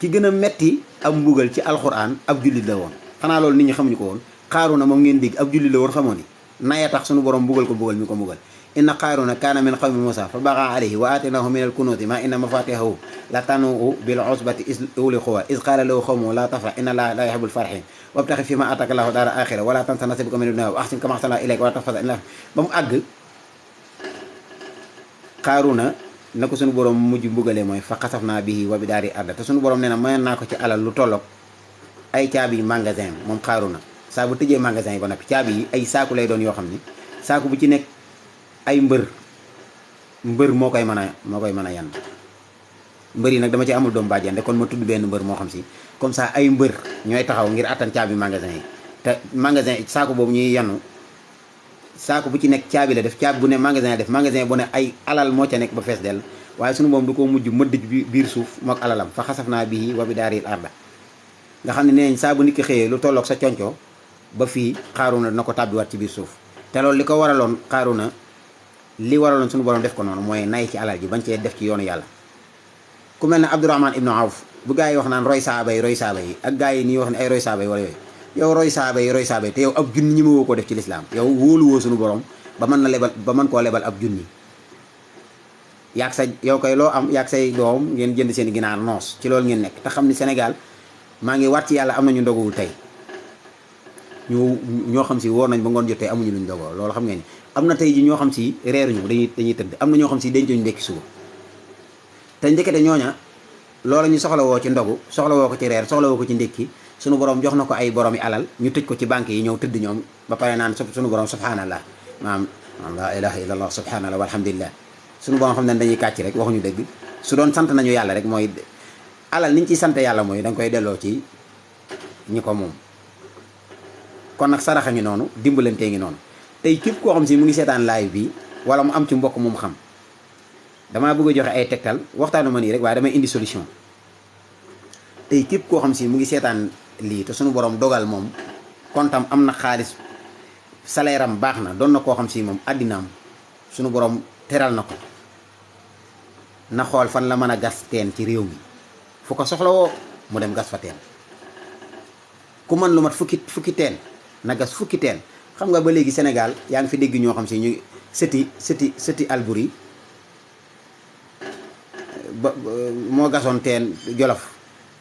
ki gën a metti am mbugal ci alxuraan ab jullit la woon xanaa loolu nit ñi xamuñu ko woon Xaaruna moom ngeen dégg ab jullit la woon xamoo ni naya tax suñu borom mbugal ko mbugal mi ko mbugal inna Xaaruna kaana min qawmi Muusaa fa bagaa alayhi wa aataynahu min al-kunuuzi maa inna mafaatihahu la tanuu'u bil usbati iz ulil quwwa iz qaala lahu qawmuhu laa tafrah inna Allaaha laa yuhibbul farihiin wabtaxi fiimaa aataaka Allaahu daara aaxira wa laa tansa nasiibaka mina d-dunyaa wa ahsin kamaa ahsana Allaahu ilayka wa laa tabxas ba mu àgg Xaaruna na ko suñu borom mujj mbugale mooy fa xasafnaa bihi wa bidaarihi arda te suñu borom nee na mayoon naa ko ci alal lu tolloog ay caabi magasin moom Xaaruna saa bu tëjee magasin yi ba noppi caabi yi ay saaku lay doon yoo xam ni saaku bu ci nekk ay mbër moo koy mën a yan mbër yi nag dama ci amul doom bàjjan kon ma tudd benn mbër moo xam si comme ça ay mbër ñooy taxaw ngir attan caabi magasin yi te magasin saaku boobu ñuy yanu saaku bu ci nekk caabi la def caabi bu ne magasin def magasin bu ne ay alal moo ca nekk ba fees dell waaye sunu borom du ko mujj mëdd bi biir suuf mook alalam fa xasaf naa bii wa bi daaril arda nga xam ne nee nañ saa bu nit ki xëyee lu tolloog sa concoo ba fii Xaaruna dina ko tàbbiwaat ci biir suuf te loolu li ko waraloon Xaaruna li waraloon sunu borom def ko noonu mooy nay ci alal ji bañ cee def ci yoonu yàlla. ku mel ne Abdurahman ibnu Awf bu gaa yi wax naan roy saaba yi ak gaa yi nii wax ne ay roy saaba yi wala yooyu yow roy saaba yi te yow ab junni ñi ma woo ko def ci lislaam yow wóoluwoo sunu borom ba mën na lebal ba mën koo lebal ab junni yaag sa yow koy loo am yaag say doom ngeen jënd seen ginaar noos ci loolu ngeen nekk te xam ni Sénégal maa ngi waat ci yàlla am nañu ndoguwul tey ñoo xam si woor nañ ba ngoon jotee amuñu luñ ndogoo loolu xam ngeen ni am na tey ji ñoo xam si reeruñu dañuy tëdd am na ñoo xam si dencuñu ndekki suba te ndekete ñooña loola ñu soxla woo ci ndogu soxla woo ko ci reer soxla woo ko ci ndékki sunu borom jox na ko ay boromi alal ñu tëj ko ci banque yi ñëw tëdd ñoom ba pare naan sunu borom subhanallah maam la ilaha illallah subhanallah walhamdulillah sunu borom xam ne dañuy kàcc rek waxuñu dëgg su doon sant nañu yàlla rek mooy alal niñ ciy sant yàlla mooy da nga koy delloo ci ñi ko moom. kon nag saraxa ngi noonu dimbalantee ngi noonu tey képp koo xam si mu ngi seetaan live bi wala mu am ci mbokk mu xam damaa bëgg a joxe ay tegtal waxtaanu ma nii rek waaye damay indi solution. tey képp koo xam si mu ngi seetaan lii te suñu borom dogal moom kontam am na xaalis salaire am baax na doon na koo xam si moom àddinaam suñu borom teral na ko na xool fan la mën a gas teen ci réew mi fu ko soxla woo mu dem gas fa teen ku mën lu mat fukki teen na gas fukki teen. xam nga ba léegi Sénégal yaa ngi fi dégg ñoo xam si ñu sëti Alburi ba moo gasoon teen Jolof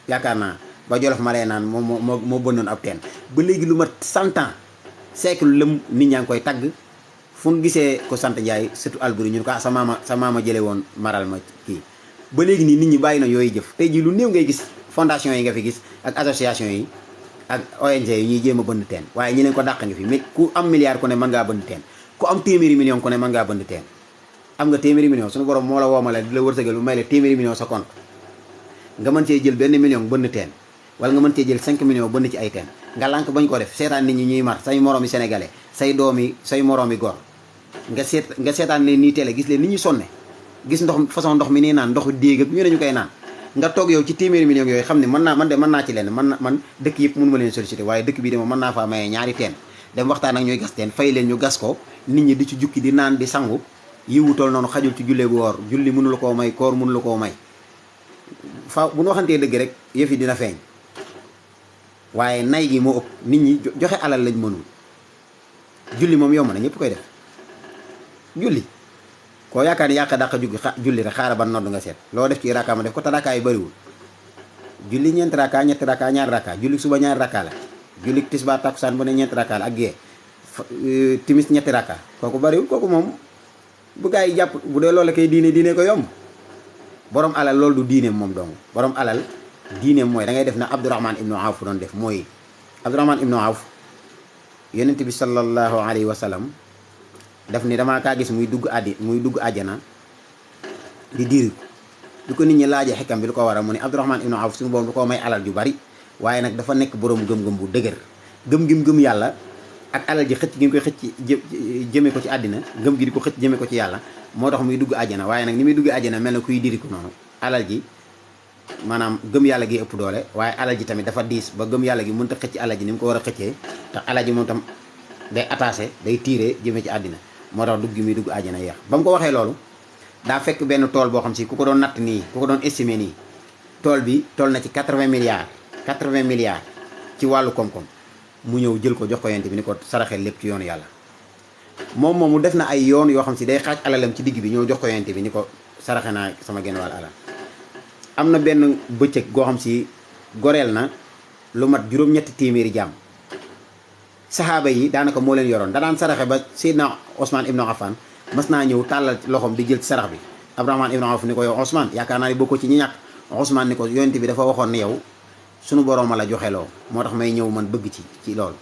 yaakaar naa ba Jolof ma lay naan moo bënnoon ab teen ba léegi lu mat 100 ans siècle lëm nit ñaa ngi koy tagg fu ñu gisee ko sant Njaay sëtu Alburi ñu ne ko sa maama jële woon maral ma kii ba léegi nii nit ñi bàyyi na yooyu jëf tey jii lu néew ngay gis fondation yi nga fi gis ak association yi ak ONG yi ñuy jéem a bënd teen waaye ñi leen ko dàq ngi fi mais ku am milliard ku ne mën ngaa bënd teen ku am téeméeri million ku ne mën ngaa bënd teen am nga téeméeri million suñu borom moo la woomale di la wërsëgal lu may la téeméeri million sa compte nga mën cee jël benn million bënd teen wala nga mën cee jël 5 millions bënd ci ay teen nga lànk bañ ko def seetaan nit ñi ñuy mar say moroomi sénégalais say moroomi góor nga seetaan leen nii télé gis leen nit ñi sonne gis façon ndox mi nii naan ndoxu déeg ak ñu ne ñu koy naan nga toog yow ci téeméeri millions yooyu xam ne mën naa ci leen man dëkk yëpp mënu ma leen sollicité waaye dëkk bii de moom mën naa faa maye ñaari teen dem waxtaan ak ñooy gas teen fay leen ñu gas ko nit ñi di ci jukki di naan di sangu yiwu tool noonu xajul ci jullee gu woor julli mënu la koo may koor mënu la koo may fa bu ñu waxantee dëgg rek yëf yi dina feeñ waaye nay gi moo ëpp nit ñi joxe alal lañ mënul julli moom yomb na ñëpp koy def julli koo yaakaar ni yàq dàq julli rek xaaral ba nodd nga seet loo def ci rakka ma def ko te rakka yi bëriwul julli ñeenti rakka ñetti rakka ñaari rakka julli suba ñaari rakka la julli tisbaar takkusaan bu ne ñeenti rakka la ak gee timis ñetti rakka kooku bëriwul kooku moom bu gaa yi jàpp bu dee loolu kay diine ko yomb borom alal loolu du diineem moom dong borom alal diineem mooy da ngay def na Abdurahman ibnu Awf doon def mooy Abdurahman ibnu Awf yonent bi sallallahu alayhi wa sallam daf ni damaa kaa gis muy dugg àjjana di diir du ko nit ñi laajee xekkam bi lu ko waral mu ne Abdurahman ibnu Awf suñu borom du ko may alal ju bari waaye nag dafa nekk borom gëm-gëm bu dëgër gëm yàlla ak alal ji xëcc gi mu koy xëcc jëme ko ci àddina gëm gi di ko xëcc jëme ko ci yàlla moo tax muy dugg àjjana waaye nag ni muy dugg àjjana mel na kuy diriku noonu alal ji maanaam gëm yàlla gi ëpp doole waaye alal ji tamit dafa diis ba gëm yàlla gi mënut a xëcc alal ji ni mu ko war a xëccee tax alal ji moom tam day attaché day tiire jëme ci àddina moo tax dugg gi muy dugg àjjana yeex ba mu ko waxee loolu daa fekk benn tool boo xam si ku ko doon natt nii ku ko doon estimé nii tool bi toll na ci 80 milliards ci wàllu koom-koom mu ñëw jël ko jox ko yonent bi ni ko saraxel lépp ci yoonu yàlla moom mu def na ay yoon yoo xam si day xaaj alalam ci digg bi ñëw jox ko yonent bi ni ko saraxe naa sama genn wàll alal am na benn bëccëg goo xam si goreel na lu mat juróom-ñetti téeméeri jaam saxaaba yi daanaka moo leen yoroon da daan saraxe ba Seydina Ousmane Ibn Affan mas naa ñëw tàllal loxoom di jël ci sarax bi Abdurahman Ibn Awf ni ko yow Ousmane yaakaar naa ni bokko ci ñi ñàkk Ousmane ni ko yonent bi dafa waxoon ne yow sunu borom la joxeloo moo tax may ñëw man bëgg ci loolu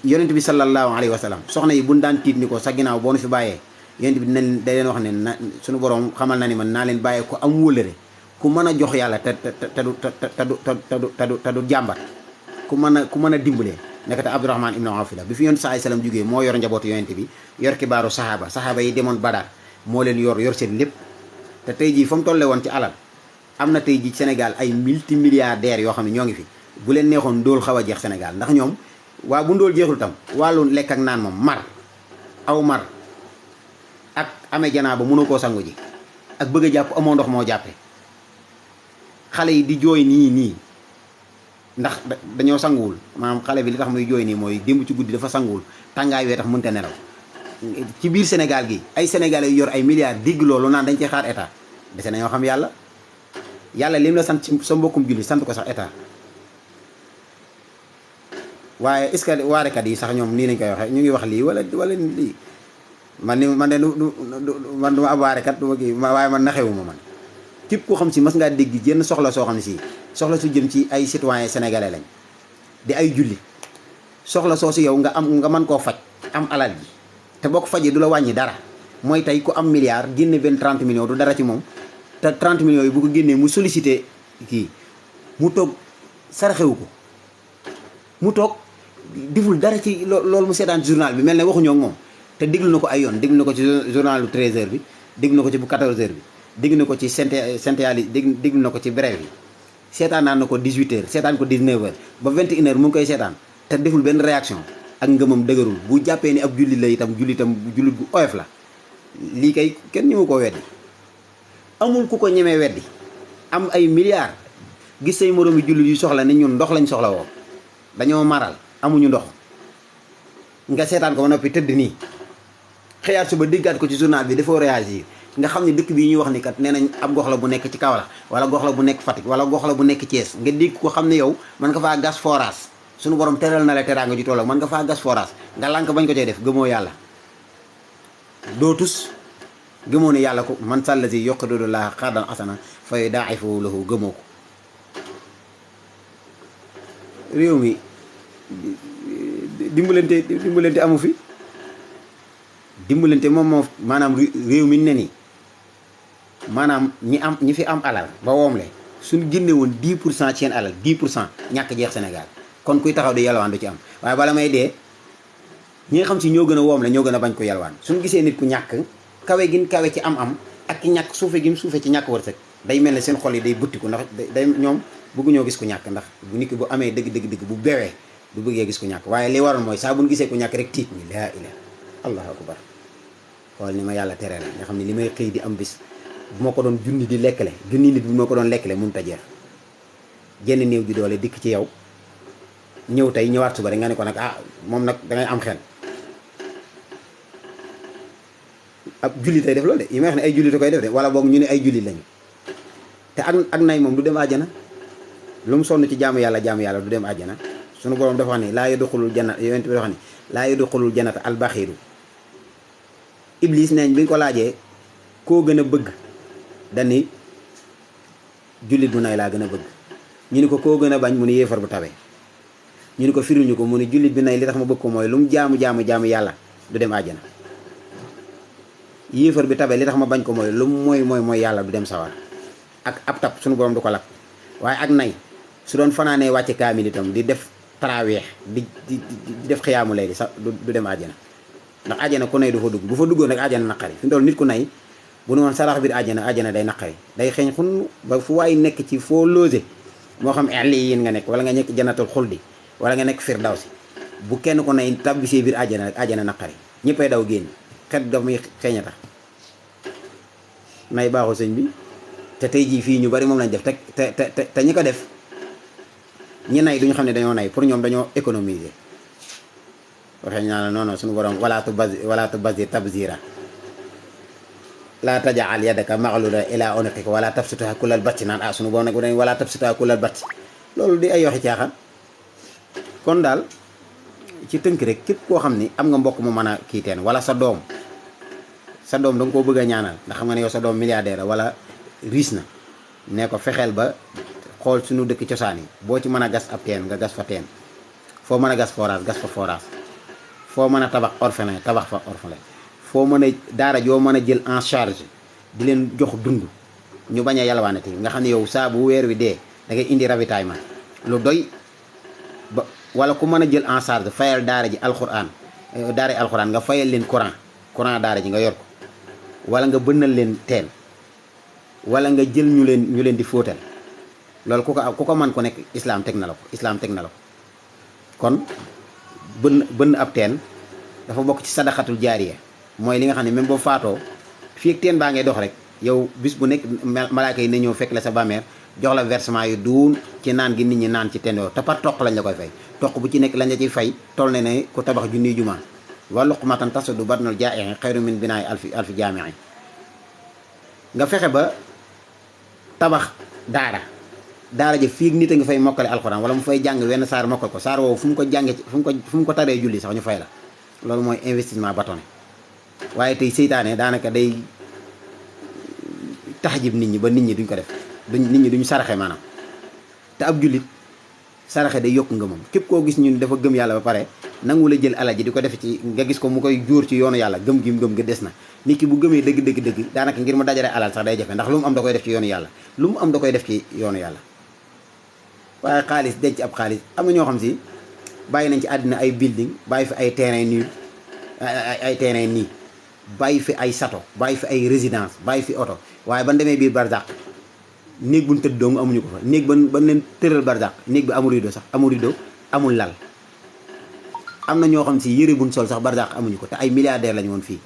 yonent bi sallallahu alayhi wa sallam soxna yi buñ daan tiit ni ko sa ginnaaw boo nu fi bàyyee yonent bi dinañ da leen wax ne na sunu borom xamal na ni man naa leen bàyyee ko am wóllëre ku mën a jox yàlla te du jàmbat ku mën a dimbalee nekk te Abdurahman ibn Awf la bi fi yonent sallallahu alayhi wa sallam jógee moo yor njabootu yonent bi yor kibaaru saxaaba yi demoon Badar moo leen yor seen lépp te tey jii fa mu tolle woon ci alal am na tey jii Sénégal ay multimilliardaires yoo xam ne ñoo ngi fi bu leen neexoon ndóol xaw a jeex Sénégal ndax ñoom waa bu ndóol jeexul tam wàllu lekk ak naan moom mar aw mar ak amee janaa ba mënoo koo sangu ji ak bëgg a jàpp amoo ndox moo jàppe xale yi di jooy nii ndax dañoo sanguwul maanaam xale bi li tax muy jooy nii mooy démb ci guddi dafa sanguwul tàngaay wee tax mënta nelaw ci biir Sénégal gi ay sénégalais yu yor ay milliards digg loolu naan dañ ci xaar état dese nañoo xam yàlla yàlla lim la sant ci sa mbokkum julli sant ko sax état waaye est-ce que waarekat yi sax ñoom nii lañ koy waxee ñu ngi wax lii wala lii man de man du ma ab waarekat du ma kii waaye man naxewuma man képp koo xam si mas ngaa dégg jenn soxla soo xam ne si soxla su jëm ci ay citoyens sénégalais lañ di ay julli soxla soo si yow nga mën koo faj am alal ji te boo ko fajee du la wàññi dara mooy tey ku am milliard génne benn 30 millions du dara ci moom te 30 millions yi bu ko génnee mu sollicité kii mu toog saraxewu ko mu toog deful dara ci loolu mu seetaan journal bi mel ne waxuñoo ak moom te déglu na ko ay yoon déglu na ko ci journal bu 13h bi déglu na ko ci bu 14h bi déglu na ko ci syntéali déglu na ko ci brève bi seetaan naan na ko 18h seetaan ko 19h ba 21h mu ngi koy seetaan te deful benn réaction ak ngëmam dëgërul bu jàppee ni ab jullit la itam jullit bu oyof la lii kay kenn ñëwu koo weddi amul ku ko ñemee weddi am ay milliards gis say moroomi jullit yu soxla ne ñun ndox lañ soxla woo dañoo maral amuñu ndox nga seetaan ko ba noppi tëdd nii xëyaat suba déggaat ko ci journal bi dafoo réagir nga xam ne dëkk bii ñuy wax ni kat nee nañ ab gox la bu nekk ci Kaolack wala gox la bu nekk Fatick wala gox la bu nekk Thiès nga dégg ko xam ne yow mën nga faa gas forage suñu borom teral na la teraanga ju toll mën nga faa gas forage nga lànk bañ ko cay def gëmoo yàlla doo tus gëmoo ne yàlla ko man sàllasi yoqadodo la xardan asana fay daa'ifu lahu gëmoo ko réew mi dimbalante amu fi dimbalante moom moo maanaam réew mi ne nii maanaam ñi fi am alal ba woomle suñu génne woon 10% ci seen alal 10% ñàkk jeex Sénégal kon kuy taxaw di yalwaan du ci am waaye bala may dee ñi nga xam si ñoo gën a woomle ñoo gën a bañ ko yalwaan suñu gisee nit ku ñàkk kawe gin kawe ci am ak ki ñàkk suufe gin suufe ci ñàkk wërsëg day mel ne seen xol yi day buttiku ndax day ñoom bëgguñoo gis ku ñàkk ndax bu nit ki bu amee dëgg bu bewee du bëggee gis ku ñàkk waaye li waroon mooy saa bu ñu gisee ku ñàkk rek tiit ñi laa ilaha allahu akbar xool ni ma yàlla tere la nga xam ne li may xëy di am bis bu ma ko doon junni di lekkale junni nit bu ma ko doon lekkale mënut a jeex jenn néew ji doole dikk ci yow ñëw tey ñëwaat suba rek nga ne ko nag moom nag dangay am xel ab jullit ay def loolu de yi may wax ne ay jullit koy def de wala boog ñu ne ay jullit lañu te ak nay moom du dem àjjana lu mu sonn ci jaamu yàlla du dem àjjana sunu borom dafa wax ne laa yadxulul jannata yonent bi dafa wax ne laa yadxulul jannata albaxiiru iblis neeñ bi nga ko laajee koo gën a bëgg dani jullit bu nay laa gën a bëgg ñu ni ko koo gën a bañ mu ni yéefar bu tabee ñu ni ko firiñu ko mu ni jullit bi nay li tax ma bëgg ko mooy lu mu jaamu yàlla du dem àjjana yéefar bi tabee li tax ma bañ ko mooy lu mu mooy yàlla du dem sawar ak ab tab sunu borom du ko lakk waaye ak nay su doon fanaanee wàcce kaamil itam di def taraweex di def xiyaamu léegi sax du dem àjjana ndax àjjana ku nay du fa dugg bu fa duggoon rek àjjana naqari fi mu toll nit ku nay bu nu woon sarax biir àjjana day naqari day xeeñ xun ba fu waay nekk ci foo loose moo xam illiyin nga nekk wala nga nekk jannatul xuldi wala nga nekk firdawsi bu kenn ku nay tabbisee biir àjjana rek àjjana naqari ñëppay daw génn xet ga muy xeeñ a tax nay baaxul sëñ bi te tey jii fii ñu bari moom lañ def te ñi ko def ñi nay duñu xam ne dañoo nay pour ñoom dañoo économiser waxee ñaa la non suñu borom wala tubazir tabzira laa tajal yadaka maxluda ila unuqika wala tabsutaha kullal batti naan suñu borom nag bu ne wala tabsutaha kullal batti loolu di ay waxi caaxaan kon daal ci tënk rek képp koo xam ni am nga mbokk mu mën a kii teen wala sa doom da nga koo bëgg a ñaanal ndax xam nga ne yow sa doom milliardaire wala riis na ne ko fexeel ba xool suñu dëkk cosaan yi boo ci mën a gas ab teen nga gas fa teen foo mën a gas forage gas fa forage foo mën a tabax orphelin tabax fa orphelin foo mën a daara joo mën a jël en charge di leen jox dund ñu bañ a yalwaanati nga xam ne yow saa bu weer wi dee da ngay indi ravitaillement lu doy ba wala ku mën a jël en charge fayal daara ji alxuraan nga fayal leen courant daara ji nga yor ko wala nga bënnal leen teen wala nga jël ñu leen di fóotal loolu ku ko man ko nekk islaam teg na la ko kon bënn ab teen dafa bokk ci sadaxatul jaariya mooy li nga xam ne même boo faatoo fii ak teen baa ngay dox rek yow bis bu nekk malaaka yi na ñëw fekk la sa bàmmeel jox la versement yu duun ci naan gi nit ñi naan ci teen yoo te par toq lañ la koy fay toq bu ci nekk lañ la ciy fay toll ne ku tabax junniy jumaa wa luqmatan tasuddu batnal jaa'i xayru min binaay alfi jaami'i nga fexe ba tabax daara ja fii nit a nga fay mokkale alxuraan wala mu fay jàng wenn saar mokkal ko saar woowu fu mu ko jànge fu mu ko taree julli sax ñu fay la loolu mooy investissement bâtonné waaye tey seytaane daanaka day taxajib nit ñi ba nit ñi duñ ko def nit ñi duñ saraxe maanaam te ab jullit saraxe day yokk ngëmam képp koo gis ñun dafa gëm yàlla ba pare nangu la jël alal ji di ko def ci nga gis ko mu koy jóor ci yoonu yàlla gëm ga des na nit ki bu gëmee dëgg daanaka ngir mu dajale alal sax day jafe ndax lu mu am da koy def ci yoonu yàlla lu mu am da koy def ci yoonu yàlla waaye xaalis denc ab xaalis am na ñoo xam si bàyyi nañ ci àddina ay building bàyyi fi ay terrain nii ay terrain nii bàyyi fi ay sato bàyyi fi ay résidence bàyyi fi oto waaye ban demee biir barzaq néeg buñ tëdd dong amuñu ko fa néeg ban leen tëral barzaq néeg bi amul rideau sax amul rideau amul lal am na ñoo xam si yëre buñ sol sax barzaq amuñu ko te ay milliardaire lañu woon fii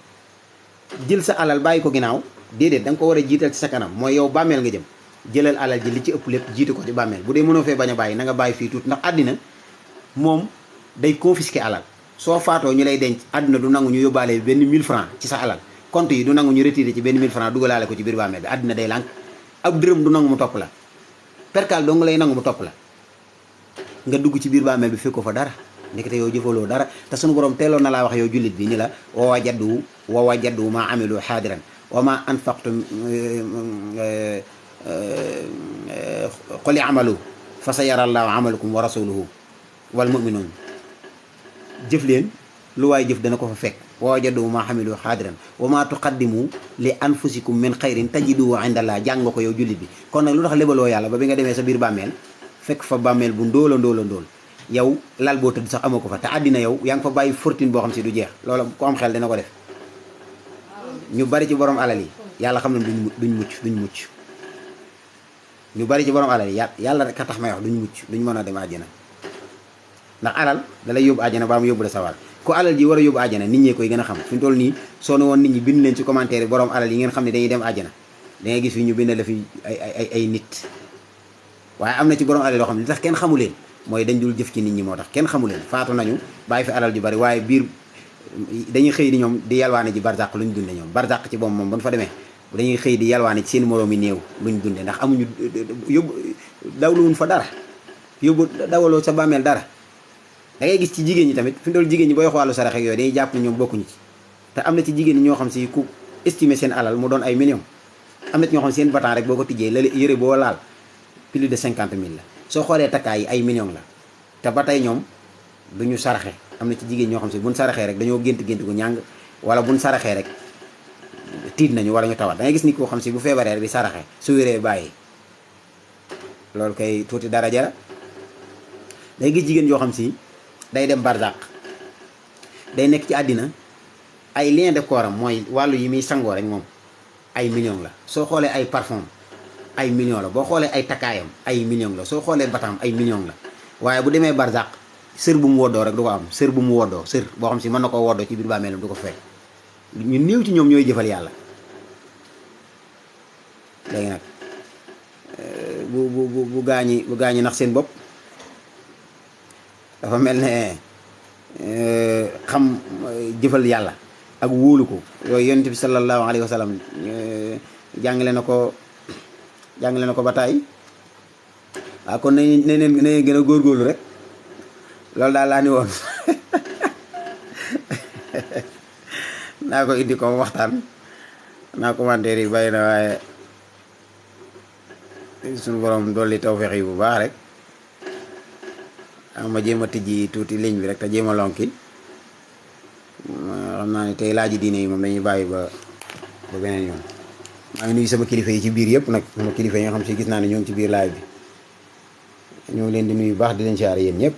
jël sa alal bàyyi ko ginnaaw déedéet da nga ko war a jiital ci sa kanam mooy yow bàmmeel nga jëm jëlal alal ji li ci ëpp lépp jiitu ko ci bàmmeel bu dee mënoo fee bañ a bàyyi na nga bàyyi fii tuuti ndax àddina moom day confisquer alal soo faatoo ñu lay denc àddina du nangu ñu yóbbaale benn 1000 francs ci sa alal compte yi du nangu ñu retiré ci benn 1000 francs dugalaale ko ci biir bàmmeel bi àddina day lànk ab dërëm du nangu mu topp la perkaal dong lay nangu mu topp la nga dugg ci biir bàmmeel bi fekk ko fa dara ndekete yow jëfaloo dara te sunu borom teeloon na laa wax yow jullit bi ni la wa wajadu maa amilu xaadiran wa ma anfaqtum qul i'malu fa sa yara allahu amalakum wa rasuluhu wal muminuun jëf leen lu waay jëf dana ko fa fekk wa wajadu maa amilu xaadiran wa ma tuqaddimu li anfusikum min xayrin tajiduhu indallah jàng nga ko yow jullit bi kon nag lu tax lebaloo yàlla ba bi nga demee sa biir bàmmeel fekk fa bàmmeel bu ndóola yow lal boo tëdd sax amoo ko fa te àddina yow yaa ngi fa bàyyi fortune boo xam si du jeex loola ku am xel dina ko def ñu bari ci borom alal yi yàlla xam ne duñ mucc ñu bari ci borom alal yi yàlla rek a tax may wax duñ mucc duñ mën a dem àjjana ndax alal da lay yóbbu àjjana ba mu yóbbu la sawar ku alal ji war a yóbbu àjjana nit ñee koy gën a xam fi mu toll nii soo ne woon nit ñi bind leen ci commentaire yi borom alal yi ngeen xam ne dañuy dem àjjana da ngay gis fi ñu bind la fi ay nit waaye am na ci borom alal yoo xam ne li tax kenn xamu leen mooy dañ dul jëf ci nit ñi moo tax kenn xamu leen faatu nañu bàyyi fi alal ju bari waaye biir dañuy xëy di ñoom di yalwaane ji barzaq lu ñu dunde ñoom barzaq ci boom moom ba ñu fa demee dañuy xëy di yalwaane ci seen moroomi néew lu ñu dunde ndax amuñu yóbbu dawluwuñ fa dara yóbbu dawaloo sa bàmmeel dara da ngay gis ci jigéen ñi tamit fi mu toll jigéen ñi booy wax wàllu sarax ak yooyu dañuy jàpp ne ñoom bokkuñu ci te am na ci jigéen ñi ñoo xam si ku estimer seen alal mu doon ay millions am na ci ñoo xam seen batan rek boo ko tijjee la yëre boo laal plus de 50 000 la soo xoolee takkaay yi ay millions la te ba tey ñoom du ñu saraxe am na ci jigéen ñoo xam si buñ saraxee rek dañoo gént gu ñàng wala buñ saraxee rek tiit nañu wala ñu tawat da ngay gis nit koo xam si bu feebaree rek di saraxe su wéree bàyyi loolu kay tuuti daraja la day gis jigéen yoo xam si day dem barzaq day nekk ci àddina ay lien de corps am mooy wàllu yi muy sangoo rek moom ay millions la soo xoolee ay parfum ay millions la boo xoolee ay takkaayam ay millions la soo xoolee bataam ay millions la waaye bu demee barzaq sër bu mu woddoo rek du ko am sër bu mu woddoo sër boo xam si mën na koo woddoo ci biir bàmmeelam du ko fekk ñu néew ci ñoom ñooy jëfal yàlla léegi nag bu gaañi nax seen bopp dafa mel ne xam jëfal yàlla ak wóolu ko yooyu yonent bi sallallahu alayhi wa sallam jàngale na ko ba tàyyi waaw kon nañ gën a góorgóorlu rek loolu daal laa ni woon naa ko indi ko waxtaan naa commentaire yi bàyyi na waaye suñu borom dolli tawfeex yi bu baax rek ma jéem a tijji tuuti ligne bi rek te jéem a lonki xam naa ne tey laaji diine yi moom dañuy bàyyi ba beneen yoon. maa ngi nuyu sama kilifa yi ci biir yëpp nag sama kilifa yi nga xam si gis naa ne ñoo ngi ci biir live bi ñoo ngi leen di nuyu baax di leen siyaare yéen ñëpp.